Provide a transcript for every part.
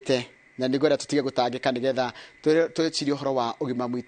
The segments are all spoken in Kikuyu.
Te na nĩ ngwenda tũtige gũtangĩka nĩgetha twĩcirie ũhoro wa ũgima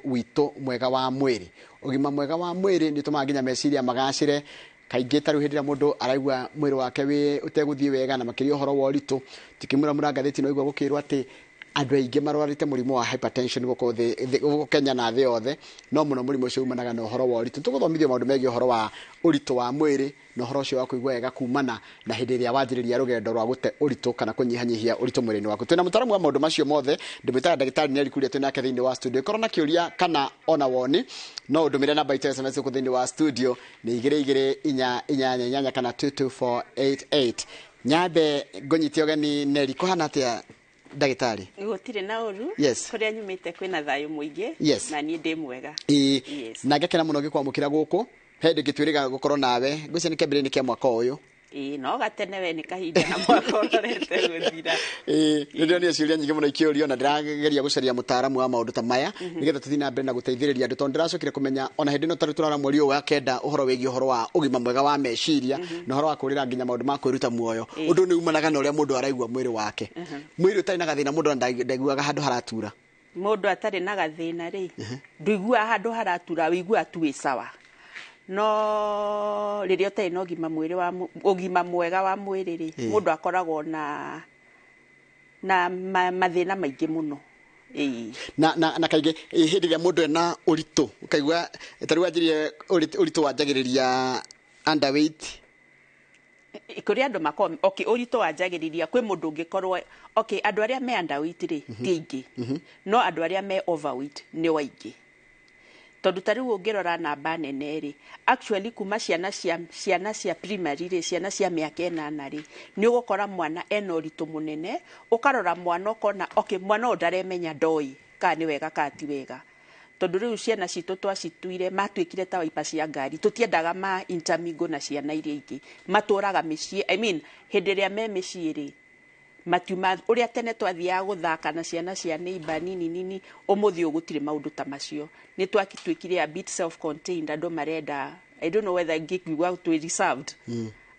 witũ mwega wa mwĩrĩ. Ũgima mwega wa mwĩrĩ nĩ ũtũmaga nginya meciria magacĩre. Kaingĩ ta rĩu hĩndĩ ĩrĩa mũndũ araigua mwĩrĩ wake wĩ ũtegũthiĩ wega, na makĩria ũhoro wa ũritũ, tukĩmuramura ngathĩti no igua gũkĩrwo atĩ andũ aingĩ marwarĩte mũrimũ wa hypertension gũkũ thĩ, gũkũ Kenya na thĩ yothe, no mũno mũrimũ ũcio umanaga na ũhoro wa ũritũ. Tũgũthomithio maũndũ megiĩ ũhoro wa ũritũ wa mwĩrĩ na ũhoro ũcio wa kũigua wega kumana na hĩndĩ ĩrĩa wanjĩrĩria rũgendo rwa gũte ũritũ kana kũnyihanyihia ũritũ mwĩrĩ-inĩ waku. Twĩna mũtaaramu wa maũndũ macio mothe, ndĩmwĩtaga ndagĩtarĩ Nelly Kuria, twĩ nake thĩinĩ wa studio. Ĩkorwo na kĩũria kana ona woni, no ũndũmĩre namba itũ ya SMS gũkũ thĩinĩ wa studio nĩ 22488 kana 22488. Nyambe ngũnyite ũgeni Nelly, kũhana atĩa ndagĩtarĩ? Gũtirĩ na ũru. Yes. Kũrĩa nyumĩte kwĩna thayũ mũingĩ. Yes. Na niĩ ndĩ mwega. Ĩĩ. Yes. Na ngakena mũno ngĩkwamũkĩra gũkũ. He hĩndĩ ngĩtwĩrĩga gũkorwo nawe, ngwĩciria nĩ kĩambĩrĩria-inĩ kĩa mwaka ũyũ. Ĩĩ, no gatene we nĩ kahinda na mwaka ũrorete gũthira. Ĩĩ, nĩ ndĩronire ciũria nyingĩ mũno ikĩũrio na ndĩrageria gũcaria mũtaaramu wa maũndũ ta maya nĩgetha tũthiĩ na mbere na gũteithĩrĩria andũ, tondũ ndĩracokire kũmenya ona hĩndĩ ĩno tarĩu tũrara mweri ũyũ wa kenda ũhoro wĩgiĩ ũhoro wa ũgima mwega wa meciria na ũhoro wa kũrĩra nginya maũndũ ma kwĩruta muoyo. Ũndũ nĩ umanaga na ũrĩa mũndũ araigua mwĩrĩ wake. Mwĩrĩ ũtarĩ na gathĩna mũndũ ona ndaiguaga handũ haratura. Mũndũ atarĩ na gathĩna rĩ, ndũiguaga handũ haratura, ũiguaga tu wĩ sawa. No rĩrĩa ũtarĩ na ũgima mwĩrĩ wa ũgima mwega wa mwĩrĩ rĩ, mũndũ akoragwo na mathĩna maingĩ mũno. Ĩĩ. Na kaingĩ hĩndĩ ĩrĩa mũndũ ena ũritũ, ũkaigua ta rĩu wanjirie ũritũ wanjagĩrĩria underweight. Kũrĩ andũ makoragwo, okay, ũritũ wanjagĩrĩria kwĩ mũndũ ũngĩkorwo, okay, andũ arĩa me underweight rĩ, ti aingĩ. No andũ arĩa me overweight nĩ aingĩ. Tondũ ta rĩu ũngĩrora namba nene rĩ, actually kuma ciana cia primary rĩ, ciana cia mĩaka 8 rĩ, nĩ ũgũkora mwana ena ũritũ mũnene, ũkarora mwana ũkona, okay, mwana ũyũ ndaremenya, ndoĩ kana nĩ wega kana ti wega. Tondũ rĩu ciana citũ twacituire matuĩkire ta waipa cia ngari, tũtiendaga ma intermingle na ciana iria ingĩ, matũraga mĩciĩ, I mean, hĩndĩ ĩrĩa me mĩciĩ rĩ, matiuma ũrĩa tene twathiaga gũthaka na ciana cia neighbor nini nini. Ũmũthĩ ũyũ gũtirĩ maũndũ ta macio, nĩ twatuĩkire a bit self contained. Andũ marenda, I don't know whether ngĩkiuga twĩ reserved,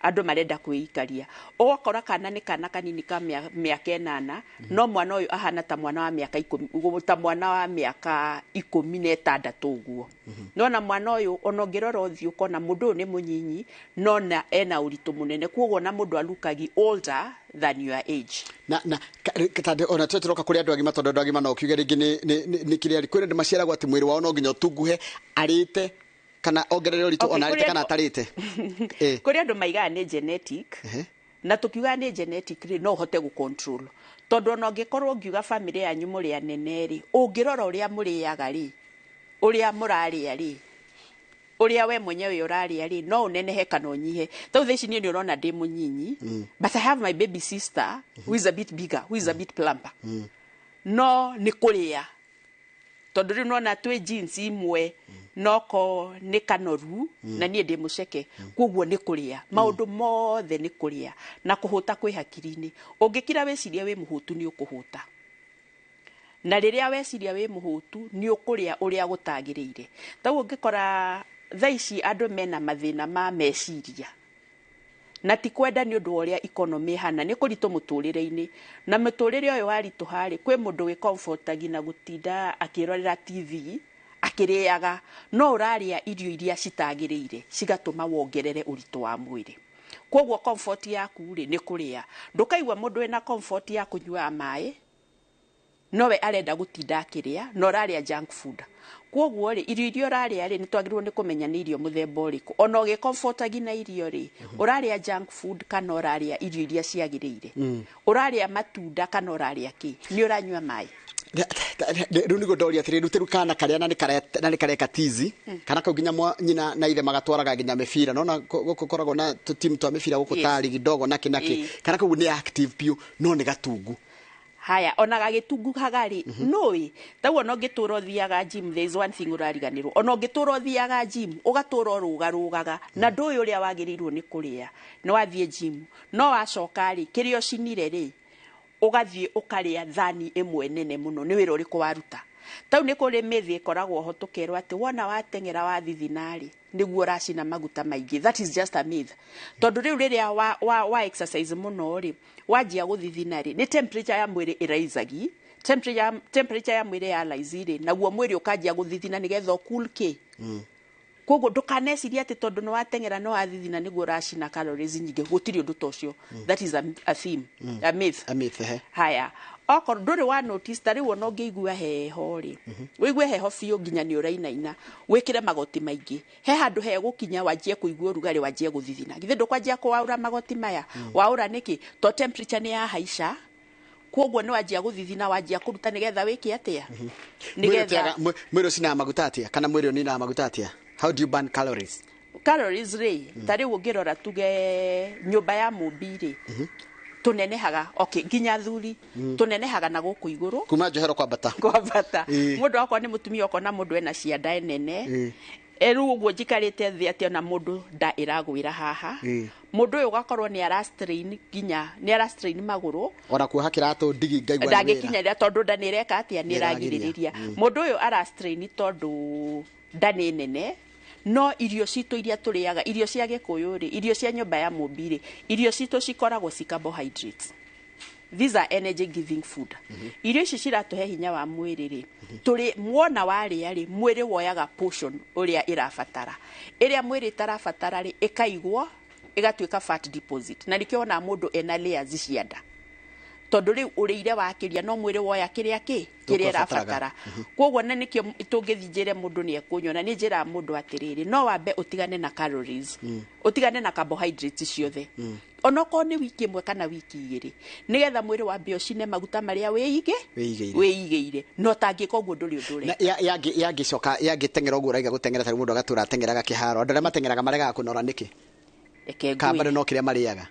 andũ marenda kwĩikaria. Ũgakora kana nĩ kana kanini ka mĩaka 8, no mwana ũyũ ahana ta mwana wa mĩaka 10, ta mwana wa mĩaka 16 ũguo. Nona mwana ũyũ ona ũngĩrora ũthiũ ũkona mũndũ ũyũ nĩ mũnyinyi, no na ena ũritũ mũnene, koguo na mũndũ alukagi older than your age. Na ona tũrĩ tũroka kũrĩ andũ agima, tondũ andũ agima no kiuge rĩngĩ nĩ kĩrĩa kwĩna andũ maciaragwo atĩ mwĩrĩ wao no nginya ũtunguhe, arĩte kana ongerere ũritũ, ona arĩte kana atarĩte. Kũrĩ andũ maigaga nĩ genetic. Na tũkiuga nĩ genetic rĩ, no ũhote gũ control, tondũ ona ũngĩkorwo ngiuga family yanyu mũrĩ anene rĩ, ũngĩrora ũrĩa mũrĩaga rĩ, ũrĩa mũrarĩa rĩ, ũrĩa we mwenyewe ũrarĩa rĩ, no ũnenehe kana ũnyihe. Tau thaa ici niĩ nĩ ũrona ndĩ mũnyinyi, but I have my baby sister who is a bit bigger, who is a bit plumper, no nĩ kũrĩa, tondũ rĩu nona twĩ jeans imwe, noko nĩ kanoru na niĩ ndĩ mũceke, koguo nĩ kũrĩa. Maũndũ mothe nĩ kũrĩa na kũhũta kwĩ hakiri-inĩ. Ũngĩkira wĩcirie wĩ mũhũtu, nĩ ũkũhũta, na rĩrĩa weciria wĩ mũhũtu, nĩ ũkũrĩa ũrĩa gũtagĩrĩire. Tau ũngĩkora thaa ici andũ mena mathĩna ma meciria, na ti kwenda, nĩ ũndũ wa ũrĩa economy ĩhana, nĩ kũritũ mũtũrĩre-inĩ, na mũtũrĩre ũyũ waritũha rĩ, kwĩ mũndũ wĩ comfortagi na gũtinda akĩrorera TV akĩrĩaga, no ũrarĩa irio iria citagĩrĩire, cigatũma wongerere ũritũ wa mwĩrĩ. Koguo comfort yaku rĩ, nĩ kũrĩa. Ndũkaigua mũndũ wĩna comfort ya kũnyuaga maĩ, nowe arenda gũtinda akĩrĩa na ũrarĩa junk food. Koguo rĩ, irio iria ũrarĩa rĩ, nĩ twagĩrĩirwo nĩ kũmenya nĩ irio mũthemba ũrĩkũ. Ona ũgĩcomfortagi na irio rĩ, ũrarĩa junk food kana ũrarĩa irio iria ciagĩrĩire, ũrarĩa matunda kana ũrarĩa kĩ, nĩ ũranyua maĩ. Rĩu nĩguo ndoria atĩrĩrĩ, rĩu kana karĩa na nĩ kareka tizi, kana kau nginya nyina na ithe magatwaraga nginya mĩbira, nona gũkũ koragwo na tũtimu twa mĩbira gũkũ, ta ligi ndogo na kĩ na kĩ. Kana kau nĩ active biũ, no nĩ gatungu. Haya, ona gagĩtunguhaga rĩ, nũĩ tau ona ũngĩtũra ũthiaga gym, there is one thing ũrariganĩrwo. Ona ũngĩtũra ũthiaga gym, ũgatũra ũrũgarũgaga na ndũĩ ũrĩa wagĩrĩirwo nĩ kũrĩa, nĩ wathiĩ gym, no wacoka rĩ, kĩrĩa ũcinire rĩ, ũgathiĩ ũkarĩa thani ĩmwe nene mũno, nĩ wĩra ũrĩkũ waruta? Tau nĩ kũrĩ mĩthĩ ĩkoragwo ho tũkerwo atĩ wona wateng'era wathithina rĩ, nĩguo ũracina maguta maingĩ. That is just a myth, tondũ rĩu rĩrĩa wa exercise mũno rĩ, wanjia gũthithina rĩ, nĩ temperature ya mwĩrĩ ĩraisagi. Temperature ya mwĩrĩ ya rise rĩ, naguo mwĩrĩ ũkanjia gũthithina nĩgetha ũcool kĩ. Koguo ndũkanecirie atĩ tondũ nĩ wateng'era, nĩ wathithina, nĩguo ũracina calories nyingĩ. Gũtirĩ ũndũ ta ũcio. That is a theme, a myth. A myth, ehe. Haya, okorwo ndũrĩ wa notice, ta rĩu ona ũngĩigua heho rĩ, ũigue heho biũ nginya nĩ ũrainaina, wĩkĩre magoti maingĩ, he handũ hegũkinya wanjie kũigua ũrugarĩ, wanjie gũthithina. Githĩ ndũkwanjia kũwaũra magoti maya? Waũra nĩkĩ? To temperature nĩ yahaica, koguo nĩ wanjia gũthithina, wanjia kũruta nĩgetha wĩke atĩa? Mwĩrĩ mwĩrĩ ũcinaga maguta atĩa, kana mwĩrĩ ũninaga maguta atĩa? How do you burn calories? Calories rĩ, ta rĩu ũngĩrora tuge nyũmba ya mũmbi rĩ, tũnenehaga, okay, nginya athuri tũnenehaga na gũkũ igũrũ. Kuma njohero kwambata. Kwambata. Mũndũ okorwo nĩ mũtumia, ũkona mũndũ ena cianda nene. Rĩu ũguo njikarĩte thĩ atĩ ona mũndũ nda ĩragwĩra haha. Mũndũ ũyũ ũgakorwo nĩ ara strain, nginya nĩ ara strain magũrũ. Ona kuoha kĩratũ ndigi ngaigua nĩ wĩra. Ndangĩkinyĩra tondũ nda nĩ ĩreka atĩa? Nĩ Nĩ ĩragirĩrĩria. ĩragirĩrĩria. Mũndũ ũyũ ara strain tondũ nda nĩ nene. No irio citũ iria tũrĩaga, irio cia Gĩkũyũ rĩ, irio cia nyũmba ya mũmbi rĩ, irio citũ cikoragwo ci carbohydrates. These are energy giving food. Irio ici ciratũhe hinya wa mwĩrĩ rĩ, tũrĩ wona warĩa rĩ, mwĩrĩ woyaga portion ũrĩa ĩrabatara. Ĩrĩa mwĩrĩ ĩtarabatara rĩ, ĩkaigwo ĩgatuĩka fat deposit, na nĩkĩo wonaga mũndũ ena layers cia nda, tondũ rĩu ũrĩire wakĩria, no mwĩrĩ woya kĩrĩa kĩ kĩrĩa Ũkũbataraga. ĩrabatara. Koguo na nĩkĩo tũngĩthiĩ njĩre mũndũ nĩ ekũnyona, nĩ njĩraga mũndũ atĩrĩrĩ, no wambe ũtigane na calories, ũtigane na carbohydrates ciothe, onokorwo nĩ wiki ĩmwe kana wiki 2, nĩgetha mwĩrĩ wambe ũcine maguta marĩa wĩige Wĩigĩire. wĩigĩire. No tangĩka ũguo, ndũrĩ ũndũ Na ũreka. Yangĩcoka yangĩteng'era ũguo ũraiga gũteng'era, tarĩu mũndũ agatũra ateng'eraga kĩharo, andũ arĩa mateng'eraga maregaga kũnora nĩkĩ? Reke Kana bado ngwĩre. no kĩrĩa marĩaga?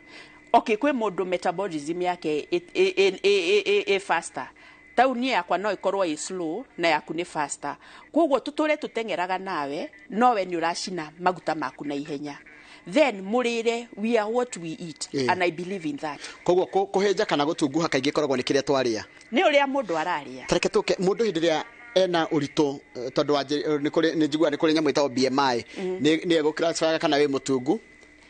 Okay, kwĩ mũndũ metabolism yake ĩ faster. Tau niĩ yakwa no ĩkorwo ĩ slow na yaku nĩ faster, koguo tũtũre tũteng'eraga nawe, nowe nĩ ũracina maguta maku na ihenya. Then mũrĩre, we are what we eat. And I believe in that. Koguo kũhĩnja kana gũtunguha kaingĩ ĩkoragwo nĩ kĩrĩa twarĩa. Nĩ ũrĩa mũndũ ararĩa. Tareke tũke mũndũ hĩndĩ ĩrĩa ena ũritũ, tondũ nĩ kũrĩ, nĩ njiguaga nĩ kũrĩ nyamũ ĩtagwo BMI, nĩ ĩgũclassify kana wĩ mũtungu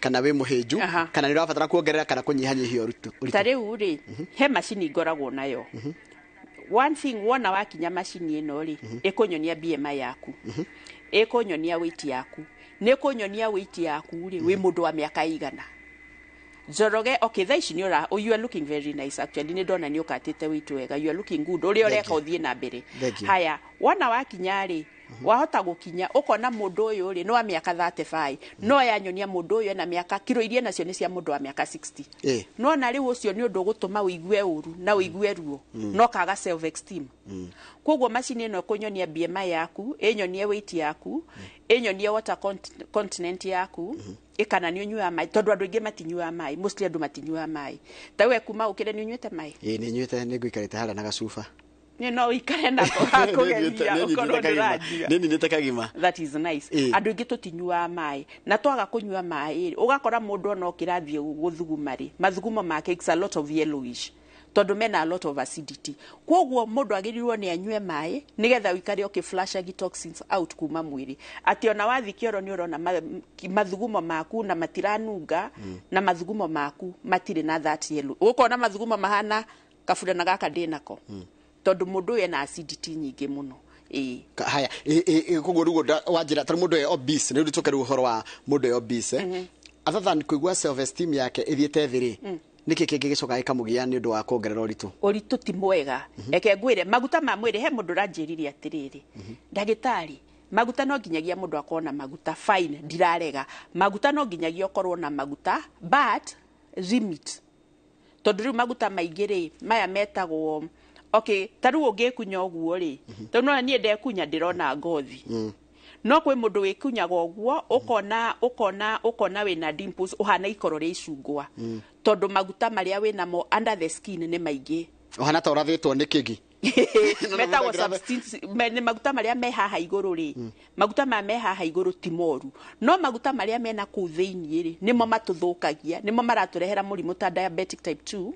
kana wĩ mũhĩnju, kana nĩ ũrabatara kuongerera kana kũnyihanyihia ũritũ. Ta rĩu rĩ, he macini ngoragwo nayo. One thing, wona wakinya macini ĩno rĩ, ĩkũnyonia BMI yaku, ĩkũnyonia weight yaku, nĩ ĩkũnyonia weight yaku rĩ, wĩ mũndũ wa mĩaka igana. Njoroge, okay, thaa ici nĩ ũra, oh, you are looking very nice actually. Nĩ ndona nĩ ũkatĩte weight wega. You are looking good. Ũrĩa ũreka, ũthiĩ na mbere. Thank you. Haya, wona wakinya rĩ, wahota gũkinya ũkona mũndũ ũyũ rĩ, nĩ wa mĩaka 35, no yanyonia mũndũ ũyũ ena mĩaka, kiro iria nacio nĩ cia mũndũ wa mĩaka 60. Nona rĩu ũcio nĩ ũndũ ũgũtũma ũigue ũru na ũigue ruo, no kaga self esteem. Koguo macini ĩno ĩkũnyonia BMI yaku, ĩnyonie weight yaku, ĩnyonie water continent yaku, ĩkana nĩ ũnyuaga maĩ, tondũ andũ aingĩ matinyuaga maĩ. Mostly andũ matinyuaga maĩ. Ta we kuma ũkĩre, nĩ ũnyuĩte maĩ? Ĩĩ, nĩ nyuĩte, nĩ ngũikarĩte harĩa na gacuba. Nĩ no ũikare nako gakũgeria ũkorwo ndũranyua. Nĩ ninĩte kagima. That is nice. Andũ aingĩ tũtinyuaga maĩ, na twaga kũnyua maĩ rĩ, ũgakora mũndũ ona ũkĩrathiĩ gũthuguma rĩ, mathugumo make, it's a lot of yellowish, tondũ mena a lot of acidity. Koguo mũndũ agĩrĩirwo nĩ anyue maĩ nĩgetha ũikare ũkĩ toxins out kuma mwĩrĩ, atĩ ona wathiĩ kĩoro nĩ ũrona mathugumo maku na matiranunga, na mathugumo maku matirĩ na that yellow, ũkona mathugumo mahana kaburana gaka ndĩ nako, tondũ mũndũ ũyũ ena acidity nyingĩ mũno, ĩĩ. Haya, koguo rĩu wanjĩra tarĩu mũndũ e obese, nĩ rĩu tũke rĩu ũhoro wa mũndũ e obese, other than kũigua self esteem yake ĩthiĩte thĩ rĩ, nĩkĩ kĩngĩ gĩcokaga gĩkamũgia nĩ ũndũ wa kuongerera ũritũ? Ũritũ ti mwega. Reke ngwĩre, maguta ma mwĩrĩ, he mũndũ ũranjĩrire atĩrĩrĩ, ndagĩtarĩ, maguta no nginyagia mũndũ akorwo na maguta. Fine, ndirarega, maguta no nginyagia ũkorwo na maguta, but limit, tondũ rĩu maguta maingĩ rĩ, maya metagwo, okay, ta rĩu ũngĩkunya ũguo rĩ, tondũ nona niĩ ndekunya ndĩrona ngothi, no kwĩ mũndũ wĩkunyaga ũguo, ũkona wĩna dimples, ũhana ikoro rĩa icungwa, tondũ maguta marĩa wĩnamo under the skin nĩ maingĩ. Ũhana ta ũrathĩtwo nĩ kĩgi. Metagwo substance nĩ maguta marĩa me haha igũrũ rĩ. Maguta maya me haha igũrũ ti moru, no maguta marĩa mena kũu thĩiniĩ rĩ, nĩmo matũthũkagia, nĩmo maratũrehera mũrimũ ta diabetic type 2.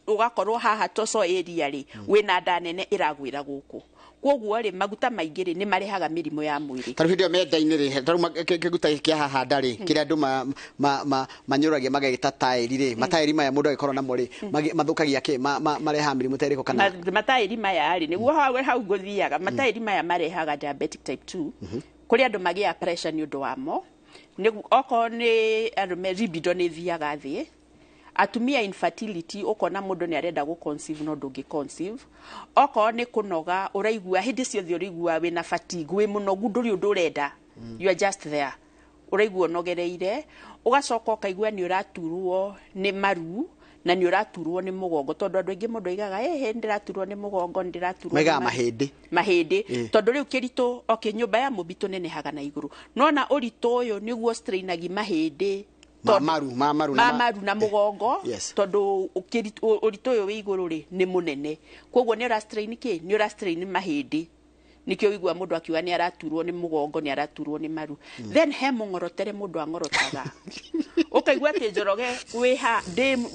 Ũgakorwo haha torso area rĩ, wĩna nda nene ĩragwĩra gũkũ. Koguo rĩ, maguta maingĩ rĩ, nĩ marehaga mĩrimũ ya mwĩrĩ. Tarĩu hĩndĩ ĩyo mendainĩ rĩ, tarĩu kĩguta gĩkĩ kĩa haha nda rĩ, kĩrĩa andũ manyũragia magagĩta taĩri rĩ, mataĩri maya mũndũ agĩkorwo namo rĩ, mathũkagia kĩ? Marehaga mĩrimũ ta ĩrĩkũ kana? Mataĩri maya rĩ, nĩguo hau ngũthiaga. Mataĩri maya marehaga diabetic type 2. Kũrĩ andũ magĩaga pressure nĩ ũndũ wamo. Okorwo nĩ arũme, libido nĩ ĩthiaga thĩ. Atumia, infertility, ũkona mũndũ nĩ arenda gũ conceive no ndũngĩ conceive. Okorwo nĩ kũnoga, ũraigua hĩndĩ ciothe ũraigua wĩna fatigue, wĩ mũnogu, ndũrĩ ũndũ ũrenda, you are just there, ũraigua ũnogereire. Ũgacoka ũkaigua nĩ ũraturwo nĩ maru na nĩ ũraturwo nĩ mũgongo, tondũ andũ aingĩ mũndũ aigaga, ĩhĩ, nĩ ndĩraturwo nĩ mũgongo, nĩ ndĩraturwo nĩ Maigaga mahĩndĩ. Mahĩndĩ. Tondũ rĩu kĩritũ, okay, nyũmba ya mũmbi tũnenehaga na igũrũ, nona ũritũ ũyũ nĩguo strainagi mahĩndĩ. Ma maru, ma maru na ma maru na mũgongo. Tondũ ũritũ ũyũ wĩ igũrũ rĩ, nĩ mũnene, koguo nĩ ũra strain kĩ? Nĩ ũra strain mahĩndĩ. Nĩkĩo ũigua mũndũ akiuga nĩ araturwo nĩ mũgongo, nĩ araturwo nĩ maru. Then he mũng'orotere mũndũ ang'orotaga, ũkaigua atĩ Njoroge wĩha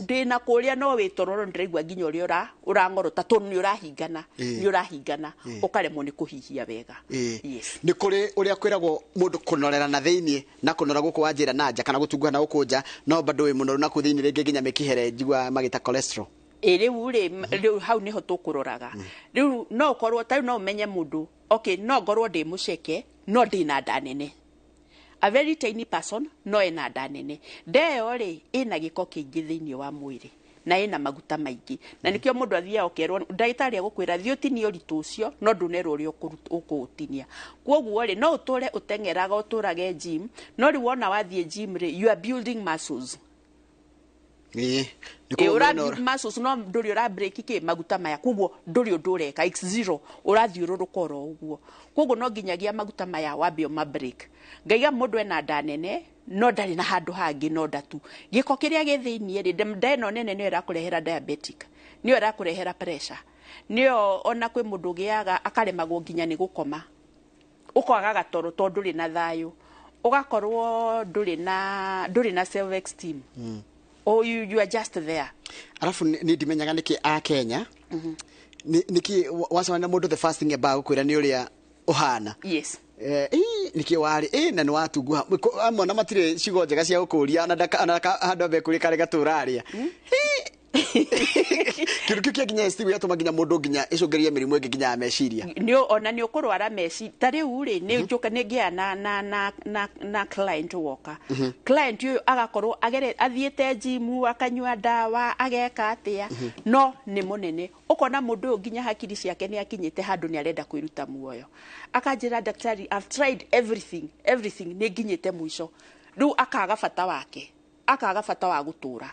ndĩ na kũrĩa no wĩ tororo, ndĩraigua nginya ũrĩa ũrang'orota, tondũ nĩ ũrahingana. Nĩ ũrahingana, ũkaremwo nĩ kũhihia wega. Yes. Nĩ kũrĩ ũrĩa kwĩragwo mũndũ kũnorera na thĩiniĩ na kũnora gũkũ wa njĩra na nja, kana gũtunguha na gũkũ nja, no bado wĩ mũnoru na kũu thĩiniĩ, rĩngĩ nginya mĩkihere njiguaga magĩta cholesterol. Ĩ rĩu rĩ, rĩu hau nĩho tũkũroraga. Rĩu no ũkorwo ta rĩu no ũmenye mũndũ, okay, no ngorwo ndĩ mũceke no ndĩ na nda nene. A very tiny person no ena nda nene. Nda ĩyo rĩ, ĩna gĩko kĩingĩ thĩiniĩ wa mwĩrĩ na ĩna maguta maingĩ, na nĩkĩo mũndũ athiaga ũkerwo, ndagĩtarĩ agũkwĩra thiĩ ũtinie ũritũ ũcio, no ndũnerwo ũrĩa ũkũũtinia. Koguo rĩ, no ũtũre ũteng'eraga, ũtũrage gym, no rĩu wona wathiĩ gym rĩ, you are building muscles. Nĩ Ĩ, kũguo ũra mwena build muscles no ndũrĩ ũra break kĩ maguta maya. Koguo ndũrĩ ũndũ ũreka, it's zero, ũrathiũrũrũka oro ũguo. Koguo no nginyagia maguta maya wambe ũma break. Ngaiga mũndũ ena nda nene no ndarĩ na handũ hangĩ, no nda tu, gĩko kĩrĩa gĩ thĩiniĩ rĩ, nda ĩno nene nĩyo ĩrakũrehera diabetic, nĩyo ĩrakũrehera pressure, nĩyo ona kwĩ mũndũ ũgĩaga akaremagwo nginya nĩ gũkoma, ũkaga gatoro tondũ ndũrĩ na thayũ, ũgakorwo ndũrĩ na self esteem. Oh, you are just there. Arabu nĩ ndimenyaga nĩkĩ a Kenya nĩkĩ wacemania na mũndũ, the first thing ambaga gũkwĩra nĩ ũrĩa ũhana. Ĩ, nĩkĩ warĩ ĩ na nĩ watunguha? Amwe na matirĩ ciugo njega cia gũkũria ona handũ ambe kũrĩa karĩ gatũraria kĩndũ kĩu kĩa nginya esteem gĩatũma nginya mũndũ nginya ĩcũngĩrĩrie mĩrimũ ĩngĩ nginya ya meciria. Nĩ ona nĩ ũkũrwara meci. Ta rĩu rĩ, nĩ njũka nĩ ngĩa na client woka. Client ũyũ agakorwo agere athiĩte gym, akanyua ndawa, ageka atĩa, no nĩ mũnene. Ũkona mũndũ ũyũ nginya hakiri ciake nĩ akinyĩte handũ nĩ arenda kwĩruta muoyo. Akanjĩra, "Daktari, I've tried everything, everything, nĩ nginyĩte mũico." Rĩu akaga bata wake, akaga bata wa gũtũra,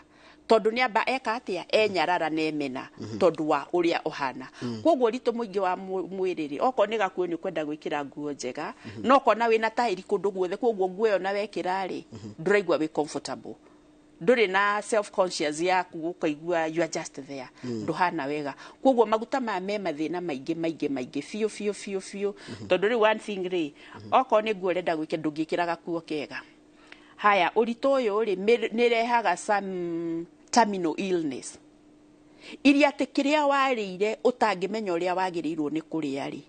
tondũ nĩ amba eka atĩa, enyarara na emena tondũ wa ũrĩa ũhana. Koguo ũritũ mũingĩ wa mwĩrĩ rĩ, okorwo nĩ gakuo nĩ ũkwenda gwĩkĩra nguo njega, no ũkona wĩna taĩri kũndũ guothe. Koguo nguo ĩyo na wekĩra rĩ, ndũraigua wĩ comfortable, ndũrĩ na self conscious yaku, ũkaigua you are just there, ndũhana wega. Koguo maguta maya me mathĩna maingĩ maingĩ maingĩ biũ biũ biũ biũ, tondũ rĩu one thing rĩ, okorwo nĩ nguo ũrenda gwĩkĩra, ndũngĩkĩra gakuo kega. Haya, ũritũ ũyũ rĩ, nĩ ĩrehaga some terminal illness iria atĩ kĩrĩa warĩire ũtangĩmenya ũrĩa wagĩrĩirwo nĩ kũrĩa rĩ,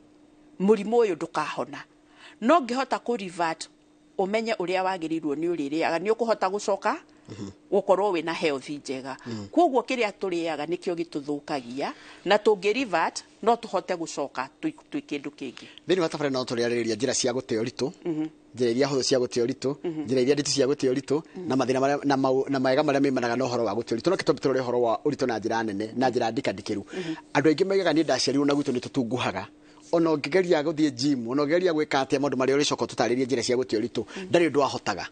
mũrimũ ũyũ ndũkahona. No ngĩhota kũ revert, ũmenye ũrĩa wagĩrĩirwo nĩ ũrĩrĩaga, nĩ ũkũhota gũcoka gũkorwo wĩna health njega. Koguo kĩrĩa tũrĩaga nĩkĩo gĩtũthũkagia, na tũngĩ revert no tũhote gũcoka twĩ kĩndũ kĩngĩ. Thĩinĩ wa tabarĩra no tũrĩarĩrĩria njĩra cia gũte ũritũ, njĩra iria hũthũ cia gũte ũritũ, njĩra iria nditũ cia gũte ũritũ, na mathĩna marĩa na mawega marĩa maimanaga na ũhoro wa gũte ũritũ. No kĩtũmi tũrore ũhoro wa ũritũ na njĩra nene na njĩra ndikandikĩru. Andũ aingĩ maigaga niĩ ndaciarirwo na gwitũ nĩ tũtunguhaga, ona ũngĩgeria gũthiĩ gym, ona ũngĩgeria gwĩka atĩa, maũndũ marĩa ũrĩcoka ũtũtarĩrie njĩra cia gũte ũritũ, ndarĩ ũndũ wahotaga.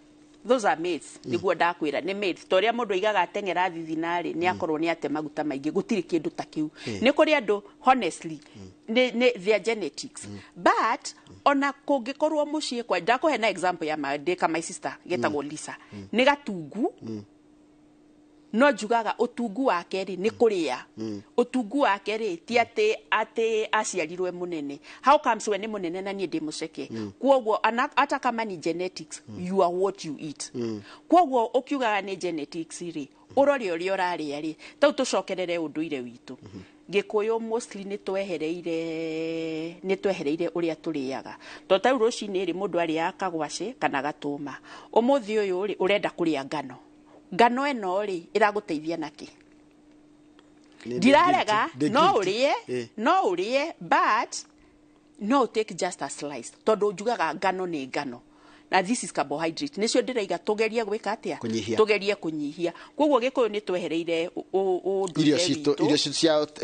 Those are myths. Niguo ndakwĩra nĩ myths. Ta ũrĩa mũndũ aigaga ateng'era thithinarĩ nĩ akorwo nĩ ate maguta maingĩ, gũtirĩ kĩndũ ta kĩu. Nĩ kũrĩ andũ, honestly, nĩ their genetics, but ona kũngĩkorwo mũciĩ kwa, ndakũhe na example ya ndĩka my sister getagwo Lisa, nĩ gatungu. No njugaga ũtungu wake rĩ nĩ kũrĩa. Ũtungu wake rĩ ti atĩ aciarirwe mũnene. How comes we nĩ mũnene na niĩ ndĩ mũceke? Kwoguo hata kama ni genetics, you are what you eat. Kwoguo ũkiugaga nĩ genetics rĩ, ũrore ũrĩa ũrarĩa rĩ, tau tũcokerere ũndũire witũ. Gĩkũyũ mostly nĩ twehereire ũrĩa tũrĩaga, tondũ tarĩu rũcinĩ rĩ, mũndũ arĩaga kagwacĩ kana gatũma. Ũmũthĩ ũyũ rĩ, ũrenda kũrĩa ngano. Ngano ĩno rĩ, ĩragũteithia nakĩ? Ndirarega no ũrĩe, no ũrĩe, but no take just a slice, tondũ njugaga ngano nĩ ngano na this is carbohydrate, nĩcio ndĩraiga tũgerie gwĩka atĩa? Kũnyihia. Tũgerie kũnyihia. Koguo Gĩkũyũ nĩ twehereire ũndũire irio citũ witũ. Irio citũ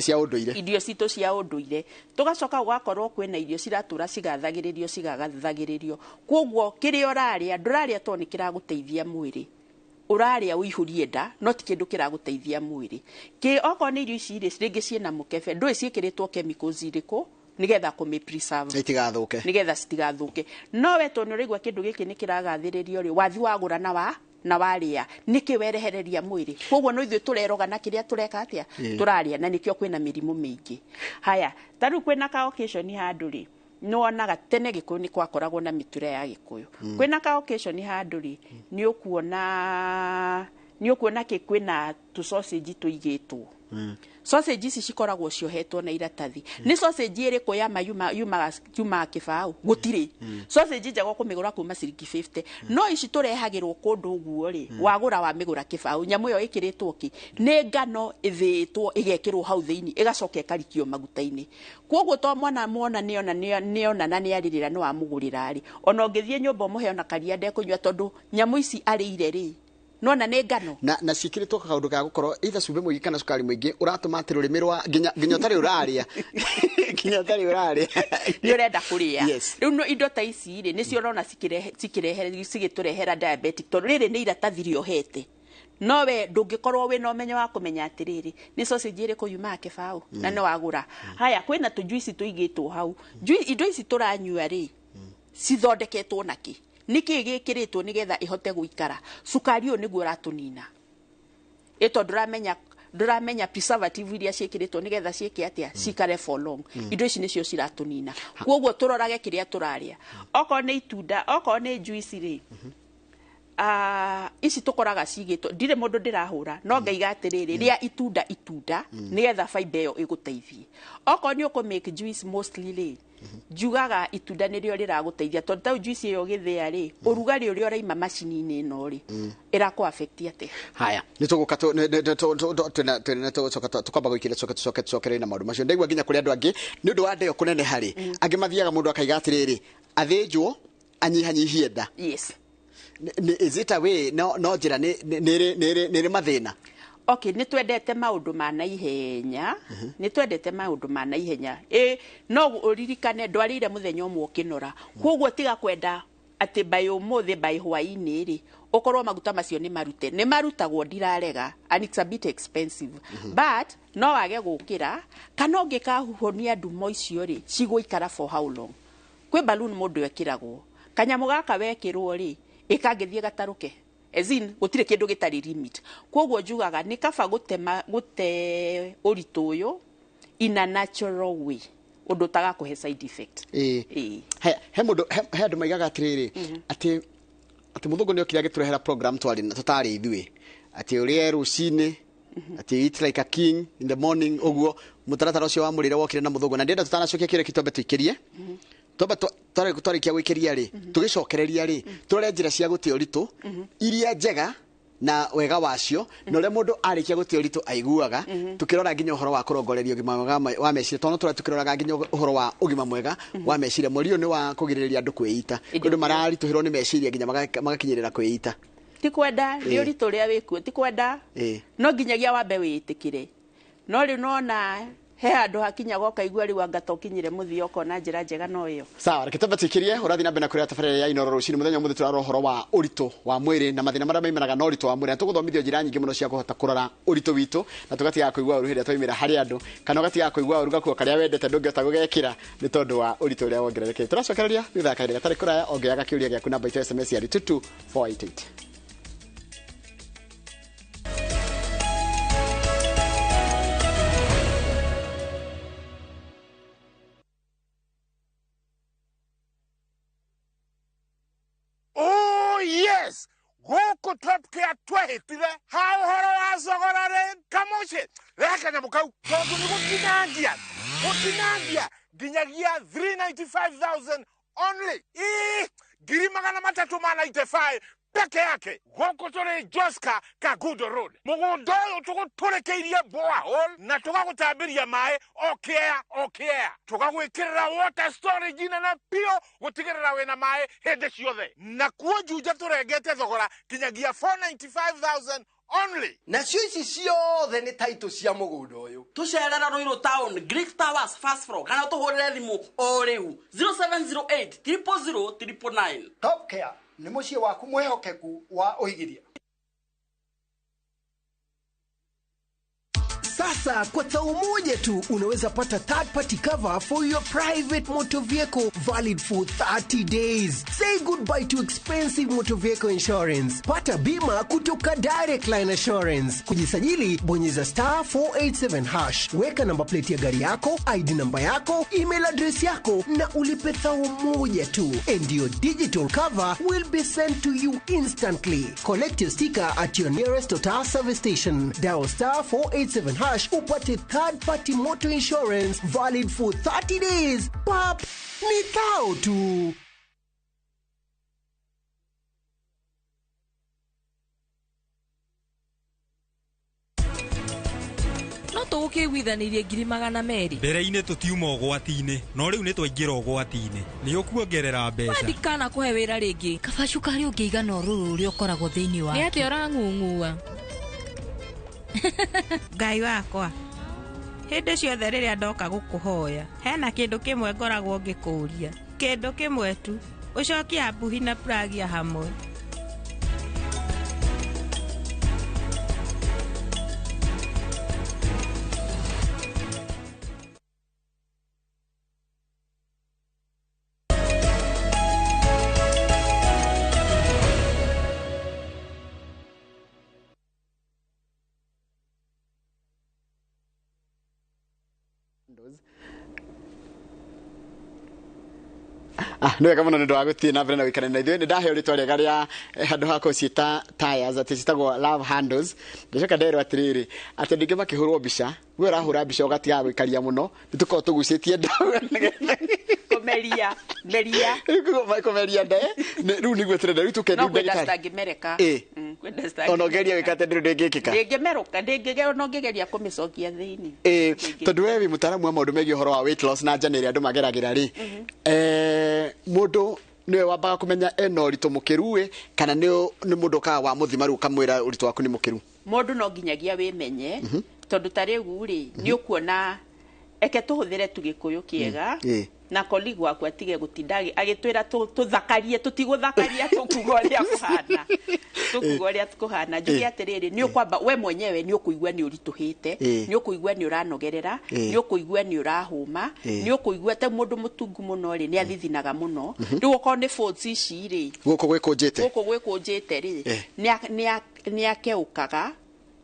cia ũndũire. Irio citũ cia ũndũire. Tũgacoka gũgakorwo kwĩna irio ciratũra cigathagĩrĩrio cigathagĩrĩrio. Koguo kĩrĩa ũrarĩa, ndũrarĩa tondũ nĩ kĩragũteithia mwĩrĩ. Ũrarĩa ũihũrie nda, no ti kĩndũ kĩragũteithia mwĩrĩ. Kĩ okorwo nĩ irio ici rĩ, rĩngĩ ciĩna mũkebe, ndũĩ ciĩkĩrĩtwo chemicals irĩkũ nĩgetha kũmĩ preserve, itigathũke. Nĩgetha citigathũke. No we tondũ nĩ ũraigua kĩndũ gĩkĩ nĩ kĩragathĩrĩrio rĩ, wathi wagũra na wa na warĩa, nĩkĩ werehereria mwĩrĩ? Koguo no ithuĩ tũreroga na kĩrĩa tũreka atĩa, tũrarĩa, na nĩkĩo kwĩna mĩrimũ mĩingĩ. Haya, ta rĩu kwĩna ka occasion handũ rĩ, nĩwonaga tene Gĩkũyũ nĩ kwakoragwo na mĩture ya Gĩkũyũ. Kwĩna ka occasion handũ rĩ, nĩ ũkuona kĩ kwĩna tũ sausage tũigĩtwo. Sausage ici cikoragwo ciohetwo na iratathi. Nĩ sausage ĩrĩkũ ya ma yumaga kĩbaũ? Gũtirĩ sausage njega ũkũmĩgũra kuma ciringi 50. No ici tũrehagĩrwo kũndũ ũguo rĩ, wagũra wamĩgũra kĩbaũ. Nyamũ ĩyo ĩkĩrĩtwo kĩ? Nĩ ngano ĩthĩĩtwo, ĩgekĩrwo hau thĩinĩ, ĩgacoka ĩkarikio maguta-inĩ. Koguo to mwana mwana nĩona nĩona na nĩarĩrĩra, nĩ wamũgũrĩra rĩ, ona ũngĩthiĩ nyũmba ũmũhe ona karia ndekũnyua, tondũ nyamũ ici arĩire rĩ, nona nĩ ngano. Na ciĩkĩrĩtwo kaũndũ ga gũkorwo either cumbĩ mũingĩ kana cukari mũingĩ, ũratũma atĩ rũrĩmĩ rwa nginya ũtarĩ ũrarĩa, nginya ũtarĩ ũrarĩa nĩ ũrenda kũrĩa. Rĩu no indo ta ici rĩ, nĩcio ũrona cikĩrehe cigĩtũrehera diabetic, tondũ rĩrĩ nĩ iratathi rĩohete, no we ndũngĩkorwo wĩna ũmenyo wa kũmenya atĩrĩrĩ, nĩ sausage ĩrĩkũ yumaga kĩbaũ na nĩ wagũra. Haya, kwĩna tũjuici tũigĩtwo hau. Indo ici tũranyua rĩ, cithondeketwo na kĩ? Nĩkĩ gĩkĩrĩtwo nĩgetha ĩhote gũikara? Cukari ũyũ nĩguo ũratũnina ĩ, tondũ ndũramenya preservative iria ciĩkĩrĩtwo nĩgetha ciĩke atĩa, cikare for long. Indo ici nĩcio ciratũnina. Koguo tũrorage kĩrĩa tũrarĩa, okorwo nĩ itunda, okorwo nĩ juice rĩ. Ici tũkoraga cigĩtwo, ndirĩ mũndũ ndĩrahũra, no ngaiga atĩrĩrĩ, rĩa itunda itunda nĩgetha fiber ĩyo ĩgũteithie. Okorwo nĩ ũkũ make juice, mostly rĩ, njugaga itunda nĩrĩo rĩragũteithia, tondũ tau juice ĩyo ũgĩthĩa rĩ, ũrugarĩ ũrĩa ũraima macini-inĩ ĩno rĩ, ĩrakũ affect atĩa? Haya, nĩ tũgũka twĩna tũcoka tũkwamba gũikĩria, tũcoke tũcokerere na maũndũ macio. Ndaigua nginya kũrĩ andũ angĩ nĩ ũndũ wa ndeo kũnene harĩ angĩ mathiaga, mũndũ akaiga atĩrĩrĩ, athĩnjwo anyihanyihie nda. Is it a way? No njĩra nĩ ĩrĩ mathĩna? Okay, nĩ twendete maũndũ ma naihenya, nĩ twendete maũndũ ma naihenya. Ĩ no ũririkane ndwarĩire mũthenya ũmwe ũkĩnora. Koguo tiga kwenda atĩ by ũmũthĩ, by hwaĩ-inĩ rĩ, ũkorwo maguta macio nĩ marute. Nĩ marutagwo, ndirarega, and it's a bit expensive, but no wage gũkĩra kana ũngĩkahuhonia ndumo icio rĩ, cigũikara for how long? Kwĩ balloon mũndũ ekĩragwo, kanyamũ gaka wekĩrwo rĩ, ĩkangĩthiĩ gatarũke. As in, gũtirĩ kĩndũ gĩtarĩ limit. Koguo njugaga nĩ kaba gũtema gũte ũritũ ũyũ in a natural way, ũndũ ũtagakũhe side effect. Ĩĩ. He mũndũ he andũ maigaga atĩrĩrĩ, atĩ mũthũngũ nĩ okire agĩtũrehera program twarĩ tũtarĩ ithuĩ, atĩ ũrĩe rũcinĩ, atĩ eat like a king in the morning. Ũguo mũtaratara ũcio wa mũrĩre wokire na mũthũngũ, na ndĩrenda tũtanacokia kĩũria kĩu, twambe tũikĩrie, twambe twarĩkia gũikĩria rĩ, tũgĩcokereria rĩ, tũrore njĩra cia gũte ũritũ iria njega na wega wacio, na ũrĩa mũndũ arĩkia gũte ũritũ aiguaga, tũkĩrora nginya ũhoro wa kũrongoreria ũgima mwega wa meciria, tondũ tũrĩa tũkĩroraga nginya ũhoro wa ũgima mwega wa meciria. Mweri ũyũ nĩ wa kũgirĩrĩria andũ kwĩita. Kwĩ andũ mararitũhĩrwo nĩ meciria nginya magakinyĩrĩra kwĩita. Ti kwenda, nĩ ũritũ ũrĩa wĩkuo, ti kwenda. No nginyagia wambe wĩĩtĩkĩre. No rĩu nona he handũ hakinyaga ũkaigua rĩu anga ta ũkinyire mũthia, ũkona njĩra njega no ĩyo. Sawa, reke twambe tuikirie. Ũrathiĩ na mbere na kũrĩa tabarĩra ya Inooro rũcinĩ. Mũthenya ũmũthĩ tũrarora ũhoro wa ũritũ wa mwĩrĩ na mathĩna marĩa maimanaga na ũritũ wa mwĩrĩ, na tũgũthomithio njĩra nyingĩ mũno cia kũhota kũrora ũritũ witũ, na tũgatigaga kũigua ũru hĩndĩ ĩrĩa twaimĩra harĩ andũ, kana ũgatigaga kũigua ũru gakuo karĩa wendete ndũngĩhota gũgekĩra nĩ tondũ wa ũritũ ũrĩa wongererekete. Tũracokereria thutha wa kahinda gatarĩ kũraya. Ongeaga kĩũria gĩaku namba itũ ya SMS ya 22488. Gũkũ Top Care twehĩtire ha ũhoro wa thogora rĩ kamũciĩ rehe kanyamũ kau tondũ nĩ gũtinangia gũtinangia nginyagia 395,000 only. Ii 395,000 peke yake. Gũkũ tũrĩ Joska Kangundo Road. Mũgũnda ũyũ tũgũtũrĩkĩirie borehole na tũgagũtambĩria maĩ o kĩea o kĩea. Tũgagwĩkĩrĩra water storage nene biũ gũtigĩrĩra wĩna maĩ hĩndĩ ciothe. Na kuo Juja tũrengete thogora kinyagia 495,000 only. Nacio ici ciothe nĩ taitũ cia mũgũnda ũyũ. Tũcerera Ruiru Town, Greek Towers first floor, kana tũhũrĩre thimũ o rĩu 0708 000 999. Top Care nĩ mũciĩ waku mwĩhokeku wa ũigithia. Sasa kwa tau moja tu unaweza pata third party cover for your private motor vehicle valid for 30 days. Say goodbye to expensive motor vehicle insurance. Pata bima kutoka Direct Line Assurance. Kujisajili, bonyeza star 487 hash. Weka namba plate ya gari yako, ID namba yako, email address yako na ulipe thau moja tu. And your digital cover will be sent to you instantly. Collect your sticker at your nearest Total service station. Dial star 487 hash upate third party motor insurance valid for 30 days. Pap, ni thao tu. No tũgũkĩiguithanĩirie 200,000. Mbere-inĩ tũtiuma ũgwati-inĩ, no rĩu nĩ twaingĩra ũgwati-inĩ. Nĩ ũkuongerera mbeca. Ndikana kũhe wĩra rĩngĩ. Kaba cukari ũngĩigana ũrũrũ ũrĩa ũkoragwo thĩinĩ wake. Nĩ atĩa ũrang'ung'ua? Ngai wakwa, hĩndĩ ciothe rĩrĩa ndoka gũkũhoya hena kĩndũ kĩmwe ngoragwo ngĩkũũria, kĩndũ kĩmwe tu, ũcokie Ambuhi na Pragia hamwe. Nĩ wega mũno nĩ ũndũ wa gũthiĩ na mbere na gũikara na ithuĩ. Nĩ ndaheo rĩtwa rĩega rĩa handũ ha kũciĩta tires, atĩ ciĩtagwo love handles. Ndacoka nderwo atĩrĩrĩ, atĩ andũ aingĩ makĩhũrwo mbica, we ũrahũra mbica ũgatigaga gũikaria mũno, nĩ tũkoragwo tũgucĩtie nda. Kũmeria, meria. Kũmeria nda, rĩu nĩguo tũrenda, rĩu tũke rĩu ndagĩtarĩ. No kwenda citangĩmereka. Ona ũngeria gwĩka atĩa ndĩrĩ ndĩngĩkĩka. Ndĩngĩmerũka, ndĩngĩgeria, ũngĩgeria kũmĩcokia thĩinĩ. Tondũ we wĩ mũtaaramu wa maũndũ megiĩ ũhoro wa weight loss na njana ĩrĩa andũ mageragĩra rĩ, mũndũ nĩwe wambaga kũmenya ena ũritũ mũkĩru ĩ, kana nĩ mũndũ ũkaga wa mũthima rĩu ũkamwĩra ũritũ waku nĩ mũkĩru? Mũndũ no nginyagia wĩmenye, tondũ ta rĩu rĩ, nĩ ũkuona, eke tũhũthĩre tu Gĩkũyũ kĩega, na colleague waku atige gũtinda agĩtwĩra tũthakarie, tũtigũthakaria, tũkuga ũrĩa kũhana. Tũkuga ũrĩa kũhana. Njuge atĩrĩrĩ, nĩ ũkwamba we mwenyewe nĩ ũkũigua nĩ ũritũhĩte, nĩ ũkũigua nĩ ũranogerera, nĩ ũkũigua nĩ ũrahũma, nĩ ũkũigua ta mũndũ mũtungu mũno rĩ, nĩ athithinaga mũno. Rĩu okorwo nĩ folds ici rĩ, gũkũ gwĩkũnjĩte, gũkũ gwĩkũnjĩte rĩ, nĩ akeũkaga